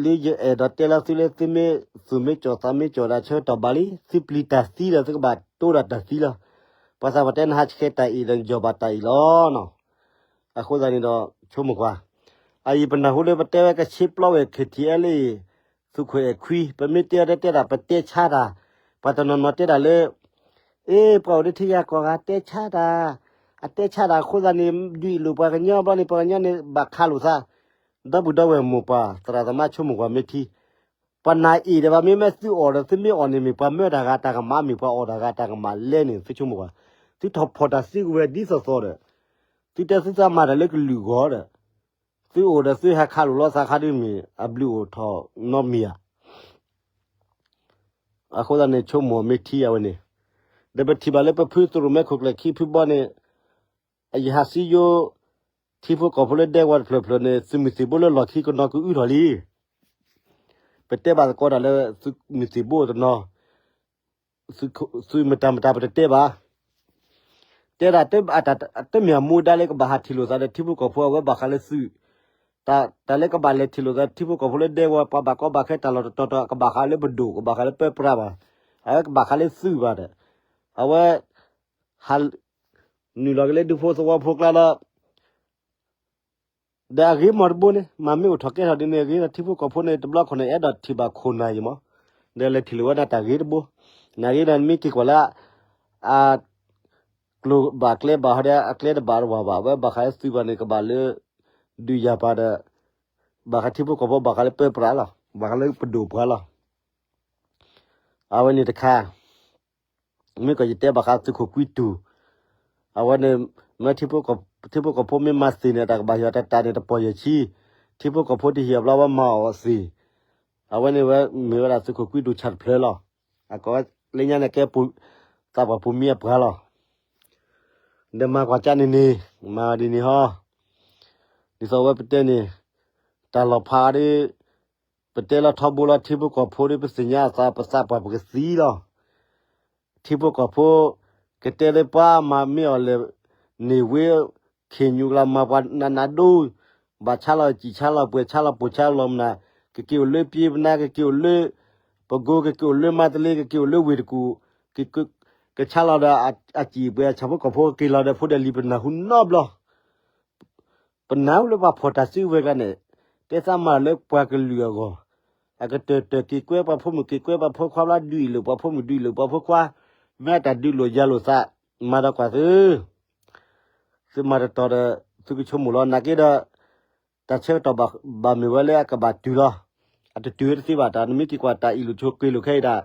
လၢယအဲၣ်ဒိးတဲလၢသုလၢသုမ့ၢ်သူၣ်မ့ၢ်ကၠီၣ်သးမ့ၢ်ကၠီၣ်ဒၣ်ဆၢကတီၢ်ဘၣ်လံ သုပျံၤတၢ်သံဒီးသုကဘၣ်တိဒီးတၢ်သံလီၤ. ပှၤသးပှၢ်တဲနဟးဆှဲးတၢ်အံၤဒီးယီၢ်ဘၣ်တၢ်အံၤလီၤနီၤ. အဃိသတးန့ၣ်ဒီး ဆိကမိၣ်ကွၢ်, အအံၤပနၢ်ဟူလၢပတဲဝဲကဆ့ပျီဝဲ ခ့ၣ်ထံးအဲလ့ၣ်, သုးခိၣ်အဲၣ်ခွံ ပမ့ၢ်တဲအီၤတဲတဲဒၣ် ပတဲဆါတၢ်, ပှၤတနီၤနီၤတဲဒၣ်လၢ အ့ ပှၤအိၣ်လၢထံဂၤကီၢ်ဂၤတဲဆါတၢ်, အတဲဆါတၢ်အဃိသတးန့ၣ် ဒုးလိာ်ပှၤကညီဘျီန့ၣ် ပှၤကညီန့ၣ် ဘၣ်ခးလိာ်သး, ဒီပုၢ်ဒီဝဲၢ်မိၢ်ပၢ် သရၣ်သမါဆိကမိၣ်ကွၢ်မ့ၢ်ထံ, ပနၢ်အ့ၣ်ဒီးဘၣ်မ့မ့ၢ်သုအီၣ်ဒီးသုမ့ၢ်အီၣ်န့ၣ် မ့ၢ်ပှၤမၢတၢ်ဂၤတၢ်ကမၣ် မ့ၢ်ပှၤအီၣ်တၢ်ဂၤတၢ်ကမၣ်လဲၣ်န့ၣ် သုဆိကမိၣ်ကွၢ်, သုထီၣ်ဖီၣ်တၢ်စုကဝဲၤဒ်သိးသိးဒီး, သုတဲသုသးမၤတၢ်လၢကလုာ်ဂီၢ်ဒီး, သုအိၣ်ဒီးသုဟဲခးလိာ်လိာ်သးခါဒ်မ့ၢ် အဘျုးအိၣ်ထီၣ်နီတမံၤဧါ. အဃိသတးန့ၣ် ဆိကမိၣ်မ့ၢ်ထံအဝဲန့ၣ်, ဒီးပထံၣ်ဘၣ်လၢပဖုသုးရိၣ်မဲခိၣ်ကျၢၢ်ခံဖုဘီန့ၣ်, အယဟးစံယိ, ထံဖိကီၢ်ဖိလၢဒဲကဝီၤတဖျၢၣ်ဖျၢၣ်န့ၣ် သုးမုၢ်သံၣ်ဘိလၢလီၢ်ခံကနီၤကအုထီၣ်လံ. ပတဲဘၣ်သကိးတၢ်လၢသုးမုၢ်သံၣ်ဘိတနီၤ, သုးမတၤမတၤပတတဲဘၣ်. တဲဒၣ်တမ့ၢ်အမူဒါလၢကဘၣ်ဟးထံၣ်လိာ်သးဒီးထံဖိကီၢ်ဖိအဝဲဘၣ်ဃးလၢသုး, တၢ်လၢကဘၣ်လဲၤထံၣ်လိာ်သးထံဖိကီၢ်ဖိလၢဒဲကဝီၤ ပှၤဘၣ်ကီဘၣ်ခဲတၢ်လီၢ်တတီၤတီၤ ကဘၣ်ဃးလၢပဒိၣ် ကဘၣ်ဃးလၢပၢပြးဘၣ်, အဝဲကဘၣ်ဃးလၢသုးဘၣ်ဒီး, အဝဲ ဟး နုာ်လီၤက့ၤလၢဒူဖိသဝီဖိကျါလီၤ. ဒီးအဂ့ၤမီၢ်တဘိန့ၣ် မ့ၢ်မ့ၢ်အိၣ်ထီၣ်ကဲထီၣ်ဒ်န့ၣ်အဂ့ၤဒီး ထံဖိကီၢ်ဖိန့ၣ် တဘျီခိၣ်န့ၣ် အဲၣ်ဒိးထံၣ်ဘၣ်ခိၣ်နၢ်ယံၤမီၢ်, ဒီးလဲၤထံၣ်လိာ်ဝဲဒၣ်တၢ်ဂ့ၤတဘိ, နဂ့ၤဒီးမ့ၢ်က့ၤကွၢ်လၢ အ ကျိၤဘၣ်ကျဲဘၣ်ဟီဒီး အကျဲတဘၣ်တဝၢ်ဘၣ် အဝဲဘၣ်ဃးလၢသုးဘၣ်န့ၣ် ကဘၣ်လၢ ဒုးယၤပၤဒီး ဘၣ်ဃးထံဖိကီၢ်ဖိ ဘၣ်ဃးလၢပၢပြးလီၤ, ဘၣ်ဃးလၢပဒိၣ်ပှၤလီၤ. အဝဲန့ၣ်တခါ မ့ၢ်ကီးယတဲဘၣ်ဃးသုးခိၣ်ကွံတူၢ်, အဝဲန့ၣ် မ့ၢ်ထံဖိကီၢ်ဖိမ့ၢ်မၤသ့ၣ်န့ၣ် တၢ်ကဘၣ်ယွၤတၢ်တၢ်န့ၣ် တပီၢ်ယဲၢ်ဆံ, ထံဖိကီၢ်ဖိတဟ့ၣ်အဘျီဝဲမၤအီၤသ့ၣ်, အဝဲန့ၣ်ဝဲမ့ၢ်ဝဲဒၣ်သုးခိၣ်ကွံတူၢ်ဆၣ်တဖျၢၣ်လီၤ. အကိးဝဲလၢညါန့ၣ်ကဲ သးပှၢ်ပိာ်မံအပှၤလီၤ. ဒီးမၤကွၢ်ကၢ်န့ၣ်န့ၣ် မၤဒ်န့ၣ်ဟီ, ဒ်သိးဝဲပတဲန့ၣ် တၢ်လီၤဖးဒီး ပတဲလီၤထီဘိလီၤ ထံဖိကီၢ်ဖိဒီး ပသ့ၣ်ညါအသး ပသးပှၢ်ပကသံလီၤ. ထံဖိကီၢ်ဖိ ကတဲလၢပှၤမၤမ့ၢ်အီၤလဲၣ်, န့ၢ်ဝ့ ခ့ၣ်ညူကလးမၤပှၤနးနးဒိၣ်, ဘၣ်ဆါလီၤစံၣ်ဆါလီၤပှဲၤ ဆါလီၤပိာ်ဆါလီၤမနုၤ, ကက့ၤအိၣ်လၢပျ့ပနါ ကက့ၤအိၣ်လၢ ပကိ ကက့ၤအိၣ်လၢမါတလ့ ကက့ၤအိၣ်လၢဝ့ၢ်တကူၣ်, ကဆါလီၤဒီးအစံၣ်ပှဲၤ ဆၣ်ဖိကီၢ်ဖိကက့ၤလီၤဒီးဖိဒီးလံၤ ပနၢ်ဟူနီတဘျီ ပနၢ်ဟူလၢပှၤဖီၣ်တၢ်စုကဝဲၤကျါန့ၣ် တဲသးမၤလၢပှၤကလုာ်အဂီၢ်, အကတၢၢ်တၢၢ်က့ၤကွဲပှၤဖိမုၣ်က့ၤကွဲပှၤဖိခွါဘျီ ဒုးအံၤလိာ်ပှၤဖိမုၣ်ဒုးအံၤလိာ်ပှၤဖိခွါ, မ့ၢ်အတၢ်ဒုးလိာ်ယၤလိာ်သး, မၤဒီးကွၢ်သု, သုမၤတတီၤဒီး သုကဆိကမိၣ်လီၤ နာ်က့ဒီး တၢ်ဆၢကတီၢ်ဘၣ်မ့ၢ်ဝဲလၢအကဘၣ်တုၤလီၤ, အတတုၤဝဲတသ့ဘၣ် တၢ်နမ့ၢ်က့ၤကွၢ်တၢ်အံၣ်လိာ်ဆိးက့လိာ်ခဲအံၤဒၣ်,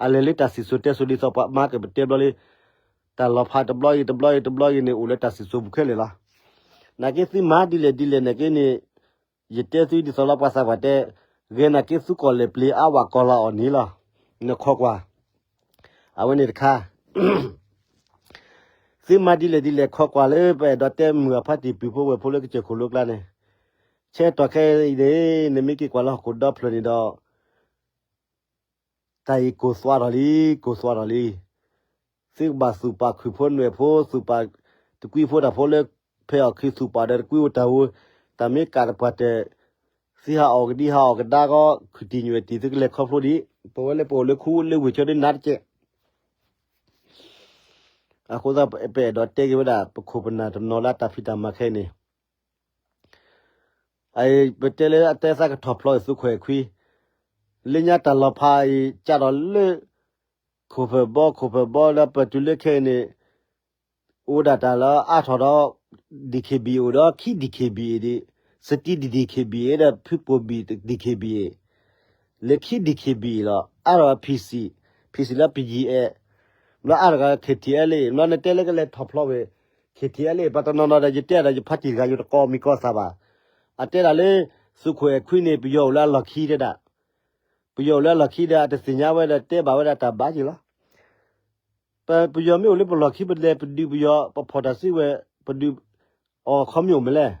အလဲၤလၢတၢ်စံၣ်စိၤတဲစိၤဒ်သိးပှၤမၤကပတဲဘျီလံ, တၢ်လီၤဖးတဘျီအံၤတဘျီအံၤတဘျီအံၤန့ၣ် အိၣ်လၢတၢ်စံၣ်စိၤပူၤခဲလၢာ်လီၤ. နာ်က့သုမၤဒ်လဲၣ်ဒ်လဲၣ်နာ်က့န့ၣ်, ယတဲသုဒ်သိးလၢပှၤသးပှၢ်တဲ, ဂဲၤနာ်က့သုကီၢ်လဲၤပျ့ၤအါဝးကီၤလၤအီၤန့ၣ်လီၤ, နခီကွၢ်, အဝဲန့ၣ်တခါ သုမၤဒ်လဲၣ်ဒ်လဲၣ် ခီကွၢ်လၢပအဲၣ်ဒိးတဲမုာ်အဖါတံၢ်ပုၢ်ဖိဝဲၢ်ဖိလၢကစၢၢ်ခိၣ်လိကျါန့ၣ်, ဆၢကတီၢ်ခဲအံၤန့ၣ် နမ့ၢ်က့ၤကွၢ်လၢဟီၣ်ခိၣ်ဒီဖျၢၣ်န့ၣ်ဒီး, တၢ်အံၤကိၢ်သွးထီၣ်လံ, ကိၢ်သွးထီၣ်လံ. သုကဘၣ်သူၣ်ပာ်ခုၣ်ဖိနွဲၣ်ဖိ, သူၣ်ပာ်တကွံဖိတၢ်ဖိလၢ ဖဲအီၣ်ခံသူၣ်ပာ်ဒီးတကွံအိၣ်တၢ်ဧိၤ, တၢ်မ့ၢ်ကးတပှၢ်တၢၢ်, သုဟးအီၣ်ကဒံဟးအီၣ်ကဒါဃီ, ခုၣ်တံၢ်ညွဲၣ်တံၢ် သုကလဲၤခီဖျိဒံး, ပဝဲလၢပအိၣ်လၢခူလၢဝ့ၢ်ဆၢဒ်နၤတကဲး အဃိသတး ပအဲၣ်ဒိးတဲက့ၤဝဲဒၣ် ပခိၣ်ပနၢ်တနီၤလၢအတၢ်ဖံးတၢ်မၤခဲအံၤန့ၣ်, ပတဲလၢအတဲသးကထီၣ်ဖျီအီၤသုးခိၣ်အဲၣ်ခွံ, လၢညါတၢ်လီၤဖးအံၤ ကးဒီးလၢ ခိၣ်ဖၢၣ်ဘီ ခိၣ်ဖၢၣ်ဘီလၢပတုၤလၢခဲအံၤန့ၣ် အိၣ်ဒၣ်တၢ်လၢအါထီၣ်ဒီး DKBA အိၣ်ဒီးခံ DKBA ဒံး, စတံ DKBA ဒီးဖုပိၢ်ဘံၣ် DKBA, လၢခံ DKBA လီၤ. အါထီၣ် PC, PC လၢ ပယံၤအဲၣ်, ဘျီအါထီၣ်က KTLA, ဘျီနတဲလၢကလဲၤထီၣ်ဖျီဝဲ KTLA ပှၤတနီၤနီၤဒီး ယတဲဒီးယဖါတံၢ်တဂၤယတကိးမံၤကိးသးဘၣ်. အတဲဒၣ်လၢ သုးခိၣ်အဲၣ်ခွံန့ၣ် ပယီၤအိၣ်လၢအလီၢ်ခံတဲဒၣ်, ပယီၤအိၣ်လၢအလီၢ်ခံဒီး အတသ့ၣ်ညါဝဲဒီးတဲဘၣ်ဝဲဒၣ်တၢ်ဘၣ်က့ၤလီၤ. ပယီၤမ့ၢ်အိၣ်လၢပလီၢ်ခံ ပလဲၤပဒုးပယီၤ ပဖီၣ်တၢ်စုဝဲ ပဒုးအီၤခီမ့ၢ်အိၣ်မ့ၢ်လဲၣ်.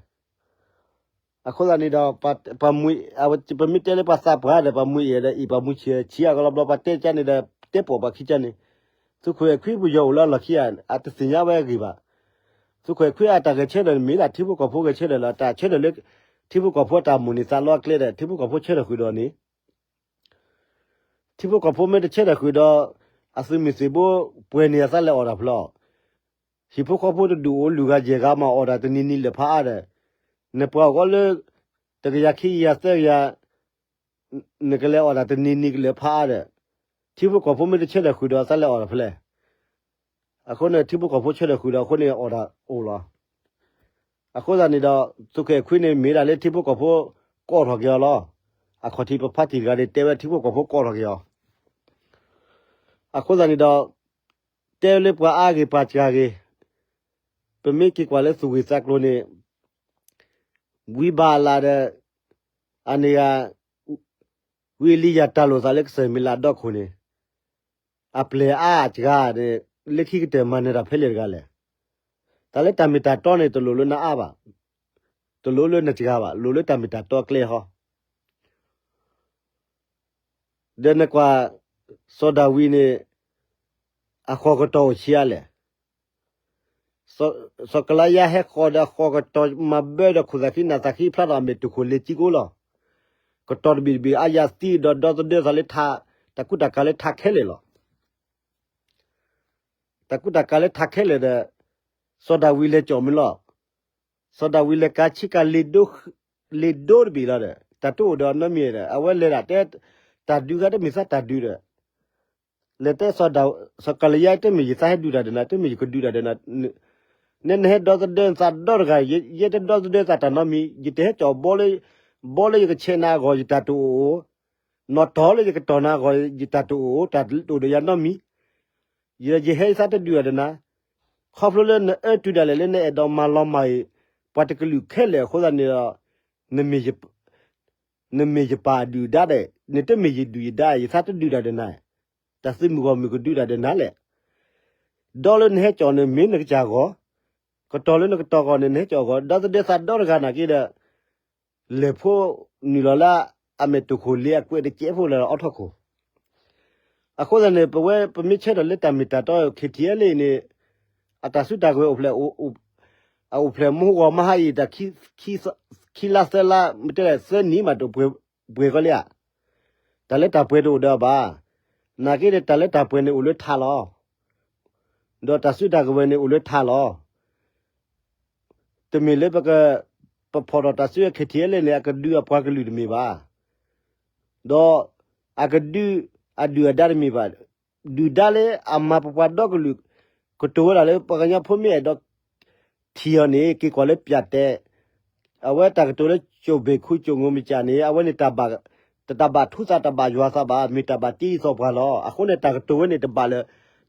အဃိသတးန့ၣ်ဒီး ပမ့ၢ်တဲလၢပှၤသးပှၢ်ဒီး ပှၤမူအံၤဒီး အံၤပှၤမူဆံးဆံးအကလီဘျီ ပှၤတဲကန့ၣ်ဒီး တဲပိာ်ပှၤခံကန့ၣ်, သုးခိၣ်အဲၣ်ခွံပယီၤအိၣ်လၢအလီၢ်ခံဧါ အတသ့ၣ်ညါဝဲအဂ့ၢ်ဘၣ်. သုးခိၣ်အဲၣ်ခွံအတၢ်ဂဲၤဆၢထၢၣ်န့ၣ်မ့ၢ်ဒၣ်ထံဖိကီၢ်ဖိဂဲၤဆၢထၢၣ်လီၤ. တၢ်ဆၢထၢၣ်လၢ ထံဖိကီၢ်ဖိအတၢ်မိၣ်န့ၢ်သးလီအကျဲဒီး ထံဖိကီၢ်ဖိဆၢထၢၣ်ဃုာ်ဒီးန့ၣ် ထံဖိကီၢ်ဖိမ့ၢ်တဆၢထၢၣ်ဃုာ်ဒီး အသုးမုၢ်သံၣ်ဘိ ပှဲၤန့ၢ်အသးလဲၤအီၣ်တၢ်ဖျီ, ဟံၣ်ဖိဃီဖိတဒူၣ်အိၣ်လွံၢ်ဂၤယဲၢ်ဂၤမးအီၣ်တၢ်တနံၤနံၤလၢာ်ဖးအါဒီး, နပှၤအိၣ်ကီးလၢ တကယၤခံကယၤသၢကယၤ နကလဲၤအီၣ်တၢ်တနံၤနံၤကလၢာ်ဖးအါဒီး, ထံဖိကီၢ်ဖိမ့ၢ်တဆၢထၢၣ်ဃုာ်ဒီးသးလဲၤအီၣ်တၢ်ဖဲလဲၣ်. အဃိန့ၣ် ထံဖိကီၢ်ဖိဆၢထၢၣ်ဃုာ်ဒီးအဃိန့ၣ်အီၣ်တၢ်အိၣ်လီၤ. အဃိသတးန့ၣ်ဒီး သုးခိၣ်အဲၣ်ခွံန့ၣ်မ့ၢ်ဒၣ်လၢထံဖိကီၢ်ဖိကိးထီၣ်က့ၤအီၤလီၤ. အခီၣ်ထံးပဖါတံၢ်တဂၤန့ၣ် တဲဝဲထံဖိကီၢ်ဖိကိးထီၣ်က့ၤအီၤ. အဃိသတးန့ၣ်ဒီး တဲလၢပှၤအါဂ့ၤပှၤစှၤဂ့ၤ, ပမ့ၢ်က့ၤကွၢ်လၢသူၣ်ဂ့ၢ်သးကျိၤန့ၣ် ဝံဘၣ်အလၣ်ဒီး အန့ၣ်ဂၤ ဝံအလံယၤတၢ်လိာ်သးလၢကစၢၢ်မံၤလၢအဒီခိၣ်န့ၣ် အပျဲၢ်အါအစှၤန့ၣ် လၢခံကတၢၢ်မၤနၢၤတၢ်ဖဲလဲၣ်တဂၤလဲၣ်. တၢ်လၢတၢ်မ့ၢ်တၢ်တီန့ၣ် တလိၣ်လၢနအါဘၣ်, တလိၣ်လၢနစှၤဘၣ်, လိၣ်လၢတၢ်မ့ၢ်တၢ်တီအကျဲဟီ ဒီးနကွၢ် စီၤဒၤဝံးန့ၣ် အဃီၤကတီၤအိၣ်ဆံးအါလဲၣ်. စီၤကလၤယါဟဲဃီၤဒီးအဃီၤကတီၤမၤဘၢဒီးခိၣ်သၣ်ခံနၢ်သၣ်ခံဖျါထီၣ်အမဲာ်တူၢ်ခိၣ်လ့ၤကံကိလီၤ. ကတီၤတဘ့ၣ်တဘ့ၣ်အါယၤသံဒီးဒီသဒၢသးလၢထး, တၢ်ကူတၢ်ကၤလၢထးခဲလၢာ်လီၤ. တၢ်ကူတၢ်ကၤလၢထးခဲလၢာ်ဒီး စီၤဒၤဝံးလဲၤကၠီၣ်မ့ၢ်လီၤ. စီၤဒၤဝံးလဲၤကၤဆံကၤ လ့ၤဒိတဘ့ၣ်လီၤဒီး တၢ်တအိၣ်ဒီးအနီတမံၤဒီး အဝဲလဲၤဒၣ်တဲ တၢ်ဒုးခါတမ့ၢ်သးတၢ်ဒုးဒီး လဲၤတဲ စီၤကၤလံယါ တမ့ၢ်ယသးဟဲဒုးတၢ်ဒီးနၤ, တမ့ၢ်ယကဒုးတၢ်ဒီးနၤ, နဲနဟဲဒီသဒၢသးဒီတဂၤ, ယဲတဒီသဒၢသးတၢ်နီတမံၤ, ယတဟဲကၠီၣ်ဘီလၢ ဘီလၢယကဆဲးနၤအဂီၢ်ယတၢ်တအိၣ်, နီၢ်တီၤလၢယကတီၤနၤအဂီၢ်ယတၢ်တအိၣ်, တၢ်တအိၣ်ဒီးယၤနီတမံၤ, ယဲယဟဲယသးတဒုးတၢ်ဒီးနၤ, ခီဖျိလၢနအၢတုၤဒၣ်လဲာ်လၢနအဲၣ်ဒိးမၤလီၤမၢ်အံၤ, ပှၤတကလုာ်ခဲလၢာ်အဃိသတးန့ၣ်ဒီး နမ့ၢ်ယပၢ်အဒုၣ်အဒါဒီး နတမ့ၢ်ယဒုၣ်ယဒါ, ယသးတဒုးတၢ်ဒီးနၤ, တၢ်သုးမုၢ်ဂီၢ်မုၢ်ကဒုးတၢ်ဒီးနၤလဲၣ်. ဒီလၢနဟဲကၠီၣ်န့ၣ် မ့ၢ်နကစၢ်ဂီၢ်, ကတီၤလၢနကတီၤဂီၢ်န့ၣ် နဟဲကၠီၣ်ဂီၢ်, ဒီသဒၢသးဒီတဂၤနာ်က့ဒီး လဲၤဖိနုာ်လီၤလၢအမဲာ်တူၢ်ခိၣ်လ့ၤအကွဲးတကဲးဖိလၢအီထီၣ်ခိၣ် အဃိသတးန့ၣ် ပဝဲပမ့ၢ်ဆၢထၢၣ်လၢတၢ်မ့ၢ်တၢ်တီ ခံထံၣ်အလံန့ၣ် အတၢ်စုတၢ်ကဝဲၤအိၣ်ဖျဲၣ် အိၣ်ဖျဲၣ်မဟိဂီၤမဟါအံၤ တၢ်ခံလါသၢလါ မ့ၢ်တဲလဲၣ် သၢနံၣ်မးတပှဲၤကီလံဧါ. တၢ်လၢတၢ်ပှဲၤတအိၣ်ဒီးဘၣ်. နာ်က့ဒီး တၢ်လၢတၢ်ပှဲၤန့ၣ်အိၣ်လၢထးလီၤ. ဒီးတၢ်စုတၢ်ကဝဲၤန့ၣ်အိၣ်လၢထးလီၤ. တမ့ၢ်လၢပက ပဖီၣ်ထီၣ်တၢ်စု ခံထံၣ်အလံန့ၣ် အကဒုးအပှၤကလုာ်တမ့ၢ်ဘၣ်. ဒီးအကဒုးအဒုၣ်အဒါတမ့ၢ်ဘၣ်. ဒုၣ်ဒါလၢအမၤပပှၤဒီကလုာ် ကတိၤဝဲဒၣ်လၢပှၤကညီဖိမ့ၢ်အဲၣ်ဒိး ထံၣ်အီၤန့ၣ် က့ၤကွၢ်လၢပၠးတဲာ်, အဝဲတၢ်ကတိၤလၢကၠိၣ်ဘ့ၣ်ခူကၠိၣ်ငိုမကၠးန့ၣ် အဝဲန့ၣ် တဘၣ်ထူသးတဘၣ်ယွၤသးဘၣ်, မ့ၢ်တၢ်ဘၣ်တ့အသီပှၤလီၤ. အဃိန့ၣ် တၢ်ကတိၤဝဲန့ၣ် တဘၣ်လၢ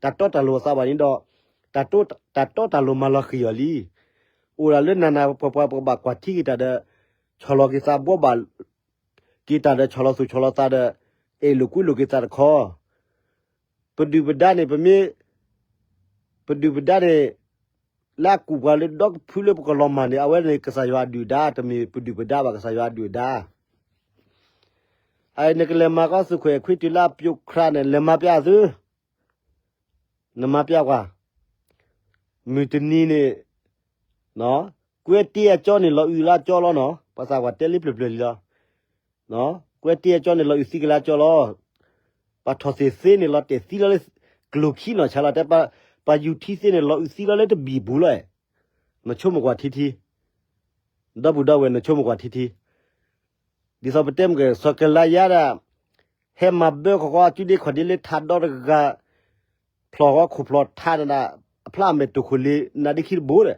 တၢ်တီတၢ်လိၤအသးဘၣ်န့ၣ်ဒီး တၢ်တီတၢ်လိၤမၤလီၤဃံၤအီၤလံ. အိၣ်ဒၣ်လၢနၤနၤပှၤပှၤပကဘၣ်ကွၢ်ထံက့ၤတၢ်ဒီး ဆီၣ်လီၤက့ၤသးဘှီဘၣ် က့ၤတၢ်ဒီး ဆီၣ်လီၤသူၣ်ဆီၣ်လီၤသးဒီး အဲၣ်လိာ်ကွံလိာ်က့ၤသးတခီ ပဒုၣ်ပဒါန့ၣ် ပမ့ၢ် ပဒုၣ်ပဒါန့ၣ် လၢအကူၣ်ပှၤလၢဒီကဖုလၢပကလီၤမၢ်န့ၣ် အဝဲန့ၣ်ကစၢ်ယွၤအဒုၣ်ဒါ တမ့ၢ်ပဒုၣ်ပဒါဘၣ် ကစၢ်ယွၤအဒုၣ်အဒါ. အအံၤနကလဲၤမၤကီၢ်သူၣ်ခွဲးခွံတုၤလၢအပျိခရါန့ၣ် လဲၤမၤပျးသု, နမၤပျးကွၢ်, မုၢ်တနံၤန့ၣ် ကွဲတ့အကၠီန့ၣ် လီၤအုၣ်လၢကၠီလီၤနီၤ, ပှၤသးပှၢ်တဲလံပျၢၤပျၢၤလံလီၤ. ကွဲတ့အကၠီန့ၣ် လီၤအုၣ်သံကလၢကၠီလီၤ. ပှၤထီၣ်သ့ၣ်သ့န့ၣ် လီၤတဲာ်သံလီၤလၢ ကျိၤခံနီၢ်ဆါလီၤ, တဲ ပှၤယူၤထံသ့န့ၣ် လီၤအုၣ်သံလီၤလၢတဘံၣ်ပူၤလီၤ. နဆိကမိၣ်ကွၢ်ထံထံ, ဒီပုၢ်ဒီဝဲၢ် နဆိကမိၣ်ကွၢ်ထံထံ, ဒ်သိးပတဲမ့ၢ်က စီၤကလါယါဒၣ် ဟဲမၤဘၢခီဃီ အစုဒ့ခီၣ်ဒ့လၢထးဒီတဂၤ ဖျိၣ်ဃီခိၣ်ဖျိၣ်ထးန့ၣ်ဒၣ် အဖျါအမဲာ်တိၢ်ခိၣ်လ့ၤ နါဒ့ခံတဘိဒီး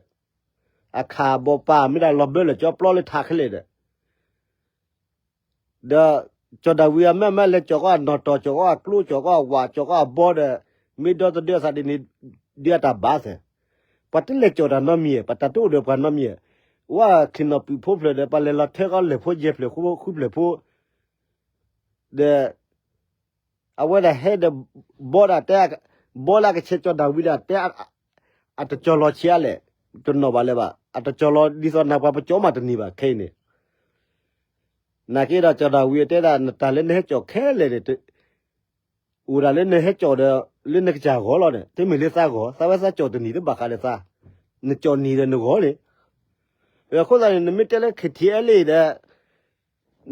အခၣ်ဘီပၢ်မ့ၢ်ဒၣ်လီၤဘၢလၢကၠီပျီလၢထးခဲလၢာ်ဒီး ဒီးကၠီၣ်ဒၤဝံးအမ့ၢ်မ့ၢ်လဲၤကၠီၣ်ကီးအနီၣ်တီၢ် ကၠီၣ်ကီးအကျိ ကၠီၣ်ကီးအဝး ကၠီၣ်ကီးအဘီဒီး မ့ၢ်ဒီသဒၢအသးဒ်န့ၣ် ဒုးအတၢ်ဘၣ်သ့ၣ်, ပှၤတလဲၤကၠီၣ်တၢ်နီတမံၤ, ပတၢ်တအိၣ်ဒီးပှၤနီတမံၤ, ဝဲချံၣ်နီၣ်ပုၢ်ဖိဖျၢၣ်ဒီး ပှၤလဲၤလီၤထၢကီးလဲၤဖိယဲၢ်ဖျၢၣ်ဃုဖျၢၣ်ဖိ ဒီး အဝဲဒၣ်ဟဲဒီး ဘီဒၣ်တဲ ဘီလၢအကဆဲးကၠီၣ်ဒၤဝံးဒၣ်တဲ အတကၠီၣ်လီၤဆံးအါလဲၣ်, တနီၣ်ဘၣ်လၢၤဘၣ်, အတကၠီၣ်လီၤဒ်သိးနၤပှၤပကၠီၣ်မးတန့ၢ်ဘၣ်ခဲအံၤန့ၣ်, နာ်က့ဒီးကၠီၣ်ဒၤဝံးတဲဒၣ် နတၢ်လၢနဟဲကၠီၣ်ခဲလၢာ်န့ၣ် အိၣ်ဒၣ်လၢနဟဲကၠီၣ်ဒီး လၢနကစၢ်ဂီၢ်လီၤန့ၣ် တမ့ၢ်လၢသးဂီၢ်, သးဝဲသးကၠီၣ်တန့ၢ်တဘၣ်ဃးဒီးသး, နကၠီၣ်န့ၢ်ဒီးနဂီၢ်န့ၣ်, အဃိသတးန့ၣ် နမ့ၢ်တဲလၢ ခ့ထံအဲလ့ၣ်ဒီး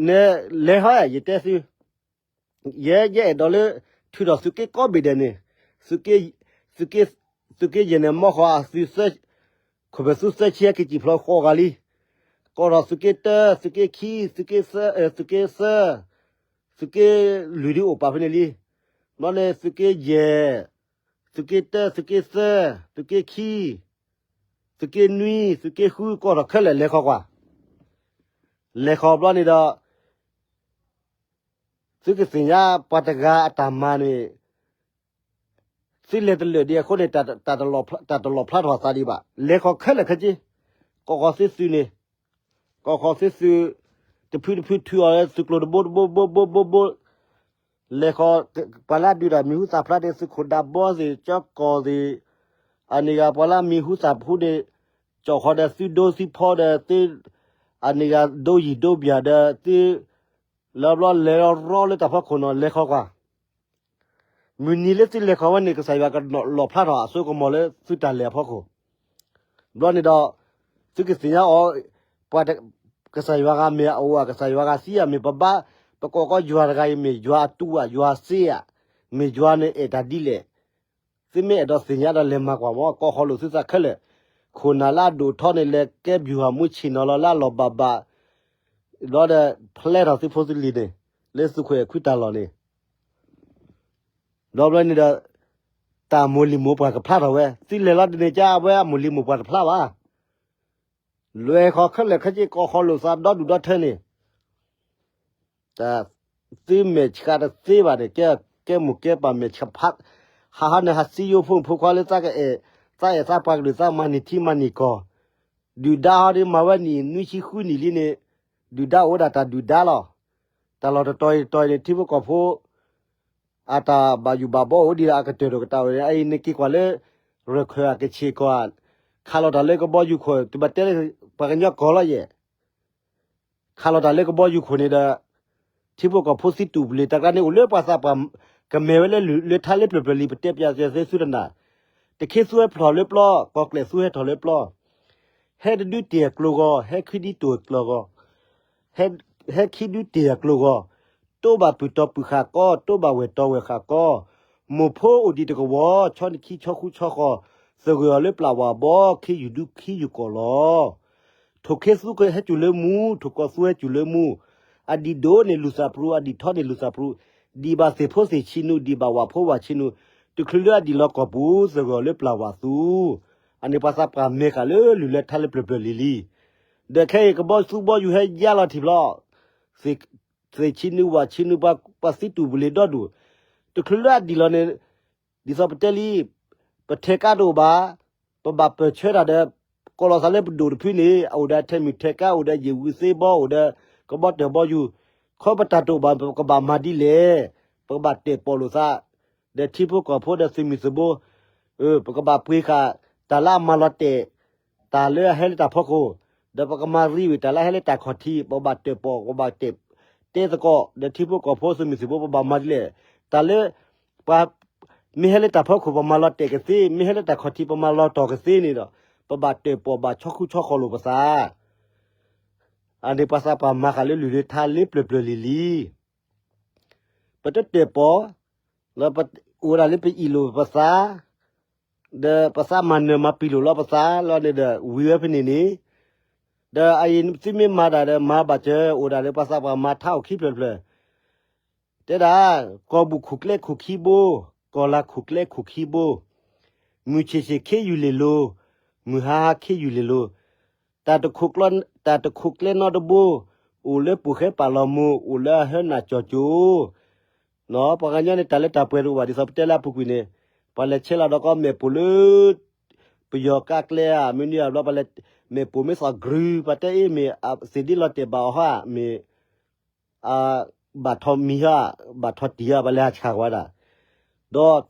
နလဲၤဟီ ယတဲသု ယဲယအဲၣ်ဒိးလၢ ထုးထီၣ်သုးက့ကိးဘ့ၣ်ဒဲးန့ၣ်, သုးက့ယဲၢ်န့ၣ် မီၢ်ဃီအသုး ခိၣ်ဖျၢၣ်သုးသၢဆံဟဲက့ၤစံၣ်ဖျိးဃိးဂၤလံ, ကိးထီၣ်သုးက့တၢ သုးက့ခံ သုးက့သၢ သုးက့လွံၢ်ဒုးအိၣ်ပာ်ဖဲန့ၣ်လံ, ဘျီန့ၣ်သုးက့ယဲၢ်, သုးက့တၢ သုးက့သၢ, သုးက့ခံ, သုးက့နွံ သုးက့ဃု ကိးထီၣ်ခဲလၢာ်လဲၤဃီၤကွၢ်, လဲၤဃီၤဘျီန့ၣ်ဒီး သုကသ့ၣ်ညါပှၤတဂၤအတၢ်မၤန့ၣ်, သုလဲၤတလၢာ်ဒံးအဃိန့ၣ် တၢ်တလီၣ်ဖျါထီၣ်သးဒံးဘၣ်, လဲၤဃီၤခဲလၢာ်ခဲဆ့, ကီၢ်ဃီၤသုသုးန့ၣ်, ကီၢ်ဃီၤသုသုး, တဖုတဖုထုးအီၤလၢသုးကျိၤတဘိတဘိတဘိတဘိတဘိ, လဲၤဃီၤ, ပှၤလၢအဒုးတၢ်မံၤဟူသၣ်ဖျါန့ၣ် သုးခိၣ်ဒးဘီသ့ၣ် ကၠီကီၢ်သ့ၣ်, အန့ၣ်ဂၤပှၤလၢအမံၤဟူသၣ်ဖျါန့ၣ်, ကၠီၣ်ဃီၤဒီးသုဒိသုဖီဒီးသု, အန့ၣ်ဂၤဒိယံာ်ဒိဘျၢ်ဒီးသု, လၢဘျီလဲၤရီလၢတၢ်ဖီခိၣ်နီၤ လဲၤဃီၤကွၢ် မုၢ်နံၤလၢသုလဲၤဃီၤဝဲန့ၣ် ကစၢ်ယွၤကလီၣ်ဖျါထီၣ်အစိကမီၤလၢသုတၢ်လဲၤအဖီခိၣ်, ဘျီန့ၣ်ဒီး, သုကသ့ၣ်ညါအီၤ, ပှၤ, ကစၢ်ယွၤဂၤမ့ၢ်အအိၣ်ဧါ ကစၢ်ယွၤဂၤသံဧါ မ့ၢ်ပဘါ, ပကိးကီးယွၤတဂၤအံၤ မ့ၢ်ယွၤအတူဧါ ယွၤစ့ဧါ, မ့ၢ်ယွၤန့ၣ်အဲၣ်တၢ်ဒ်လဲၣ်, သုမ့ၢ်အဲၣ်ဒိးသ့ၣ်ညါဒီးလဲၤမၤကွၢ်မး ကီၢ်ဃီၤလိာ်သုသးခဲလၢာ်, ခိၣ်နၢ်လၢအဒိၣ်ထီန့ၣ် လဲၤကဲဘျုးဟးမူဆ့ၣ်နီၤလီၤလၢအလီၢ်ဘၣ်ဘၣ်, ဘျီဒီး, ဖျဲထီၣ်သုဖိသုလံၤန့ၣ်, လၢသုးခိၣ်အဲၣ်ခွံတၢ်လီၢ်န့ၣ် ဒီးဘျီန့ၣ်ဒီး, တၢ်မိၢ်လံၤမိၢ်ပှၢ်ကဖျါထီၣ်ဝဲ, သုလဲၤလီၤဒ်န့ၣ်ကါ အဝဲအမိၢ်လံၤမိၢ်ပှၢ်တဖျါဘၣ်. လဲၤဃီၤခဲလၢာ်ခဲဆ့ ကီၢ်ဃီၤလိာ်သးဒီဒူၣ်ဒီထၢန့ၣ်, သုမဲာ်ဆှးတသ့ဘၣ်န့ၣ် ကဲမိၢ်ကဲပၢ်မဲာ်ဆှးဖး, ဟးဟးန့ၣ် ဟးစံယိဖိမုၣ်ဖိခွါလၢသးကအဲၣ်, သးအဲၣ်သးပှၤကလုာ် သးမၤန့ၢ်ထံမၤန့ၢ်ကီၢ်, ဒုၣ်ဒါဟီဒ်မၤဝဲနံၣ်နွံဆံဃုနံၣ်လံန့ၣ်, ဒုၣ်ဒါအိၣ်ဝဲဒၣ်တၢ်ဒုၣ်ဒါလီၤ. တၢ်လီၢ်တတီၤအံၤတတီၤအံၤန့ၣ် ထံဖိကီၢ်ဖိ အတၢ်ဘၣ်ယိၣ်ဘၣ်ဘီအိၣ်ဒံးဒီးအကတၢၢ်တကတၢၢ်ဝဲန့ၣ် အအံၤနက့ၤကွၢ်လၢ ရခၢၣ်အကဆ့ၣ်ကီၢ်ဧါ, ခးလီၤတၢ်လၢကဘီယူၤခိၣ် တဘၣ်တဲလၢပှၤကညီကီၢ်လီၤယဲၢ်, ခးလီၤတၢ်လၢကဘီယူၤခိၣ်န့ၣ်ဒီး ထံဖိကီၢ်ဖိသံတူၢ်ပလ့ၤတၢ်ကျါန့ၣ် အိၣ်လၢပှၤသးပှၢ်ကမဲာ်ဝဲလၢလၢထါလၢပျၢၤပျၢၤလံ ပတဲပျးစၢၤသုတနၢ်, တခ့သူဟဲထီၣ်လၢပျီ, ကီၢ်ကျဲၢ်သူဟဲထီၣ်လၢပျီ ဟဲတဒုတ့ၢ်အကျိၤဂီၤ, ဟဲခံဒုတ့ၢ်အကျိၤဂီၤ, ဟဲ, ဟဲခံဒုတ့ၢ်အကျိၤဂီၤ, တိၢ်ဘၣ်ပုၢ်တီၤပုၢ်ဃာ်ကီ, တိၢ်ဘၣ်ဝဲၢ်တီၤဝဲၢ်ဃာ်ကီ, မိၢ်ဖိအိၣ်ဒံးတကဝီၤ, ဆီနခံဆီဃူဆီဃီၤ, သဂၢၢ်အီၤလၢပျၢ်ဝၢ်ဘီ, ခ့ယူၢ်ဒူခ့ယူၢ်ကီၢ်လီၤ. ထိၣ်ခ့သူဟဲစူၤလၢမူ, ထိၣ်ကီၢ်သူဟဲစူၤလၢမူ, အဒံၣ်ဒိၣ်န့ၣ်လူၤသးပရူး, အဒံၣ်ထီန့ၣ်လူၤသးပရူး, ဒံၣ်ဘၣ်သ့ၣ်ဖိသ့ၣ်ဆံနူ, ဒံၣ်ဘၣ်ဝၣ်ဖိဝၣ်ဆံနူ, တချုးလၢအဒံၣ်လီၤကီၢ်ပူၤသဂၢၢ်လၢပျၢ်ဝၣ်သူ, အန့ၣ်ပှၤသးပှၢ်မဲာ်ဃာ်လၢလုၢ်လၢထါလၢပျၢၤပျၢၤလံၤလံၤ, ဒီးခဲအံၤကဘီသူဘီယူၤဟဲယါလီၤထံၣ်ဖျီ သ့ၣ်ဆံနူဝၣ်ဆံနူ ပှၤသံတူၢ်ပူၤလ့ၤဒီဒူၣ်, တချုးလၢအဒံၣ်လီၤန့ၣ်, ဒ်သိးပတဲလံ, ပထဲးကါတအိၣ်ဘၣ်, ပဘၣ်ပၢၢ်ဆၢတၢ်ဒီး, ကိးလီၤသးလၢပဒိၣ်တဖုန့ၣ် အအိၣ်ဒီးထဲမုၢ်ထဲးကါ, အိၣ်ဒီးယ့ၣ်ဝံသ့ဘီ, အိၣ်ဒီးကဘီတၢၢ်ဘီယူၤ, ခီပတၢ်တအိၣ်ဘၣ် ပကဘၣ်မၤဒ်လဲၣ်, ပကဘၣ်တဲာ်ပီၣ်လိာ်သး, ဒီးထံဖိကီၢ်ဖိဒီးသုးမုၢ်သံၣ်ဘိ ပကဘၣ်ပှ့ၤဃာ်တၢ်လၢအမၤလီၤတဲာ်, တၢ်လၢအဟဲလၢတၢ်ဖီခိၣ်, ဒီးပကမၤရံဝံၤတၢ်လၢအဟဲလၢတၢ်ခီၣ်ထံး, ပကဘၣ်တဲာ်ပီၣ်, ပကဘၣ်တဲာ်တဲသကိး, ဒီးထံဖိကီၢ်ဖိသုးမုၢ်သံၣ်ဘိ ပဘၣ်မၤဒ်လဲၣ်, တၢ်လၢ ပှၤ မ့ၢ်ဟဲလၢတၢ်ဖီခိၣ် ပမၤလီၤတဲာ်ကသ့, မ့ၢ်ဟဲလၢတၢ်ခီၣ်ထံး ပမၤလီၤတီၢ်ကသ့န့ၣ်ဒီး, ပဘၣ်တဲာ်ပီၣ်ဘၣ်ဆီဃူဆီဃီၤလိာ်ပသး အန့ၣ်ပှၤသးပှၢ်မၤဃာ်လၢလုၢ်လၢထါလၢပျၢၤပျၢၤလံၤလံၤ, ပတတဲာ်ပီၣ်, လၢပအိၣ်ဒၣ်လၢပအ့ၣ်လိာ်ပသး, ဒီးပသးမၤနၢၤမၤပံာ်လိာ်လီၤပသးလီၤန့ၣ်ဒီး ဝံၤဝဲဖဲန့ၣ်န့ၣ်, ဒီးအအံၤသုမ့ၢ်မၤတၢ်ဒီးမၤဘၣ်စၢၤ အိၣ်ဒၣ်လၢပှၤသးပှၢ်မၤထါအိၣ်ခံဖျၢၣ်တဖျၢၣ် တဲဒၣ်, ကီၢ်ဘူၣ်ခူၣ်ကျဲခူၣ်ခံဘိ, ကီၢ်လၤခူၣ်ကျဲခူၣ်ခံဘိ, မုၢ်ဆ့ၣ်ဆ့ၣ်ခ့ယုၢ်လ့ၢ်လိၤ, မုၢ်ဟါဟါခ့ယုၢ်လ့ၢ်လိၤ, တၢ်တခိၣ်ကျဲ, တၢ်တခိၣ်ကျဲနီတဘိ, အိၣ်လၢပူၤဃဲပာ်လီၤမူ, အိၣ်လၢအဟၢနၢ်ကၠီၤကၠိ, ပှၤကညီန့ၣ် တၢ်လၢတၢ်ပှဲၤတအိၣ်ဘၣ် ဒ်သိးပတဲလၢအပူၤကွံာ်န့ၣ်, ပှၤလဲၤဆဲးလီၤဒီးကီးမဲာ်ပိာ်လၢ ပယီၤကါကျဲဧါ, မ့ၢ်န့ၢ်ဘျီ ပှၤလဲၤမဲာ်ပိာ်မ့ၢ်သီၣ်ကြုၤ, ပှၤတဲအ့ၣ်မ့ၢ်သ့ၣ်ဒ့လီၤတဲာ်ဘၣ်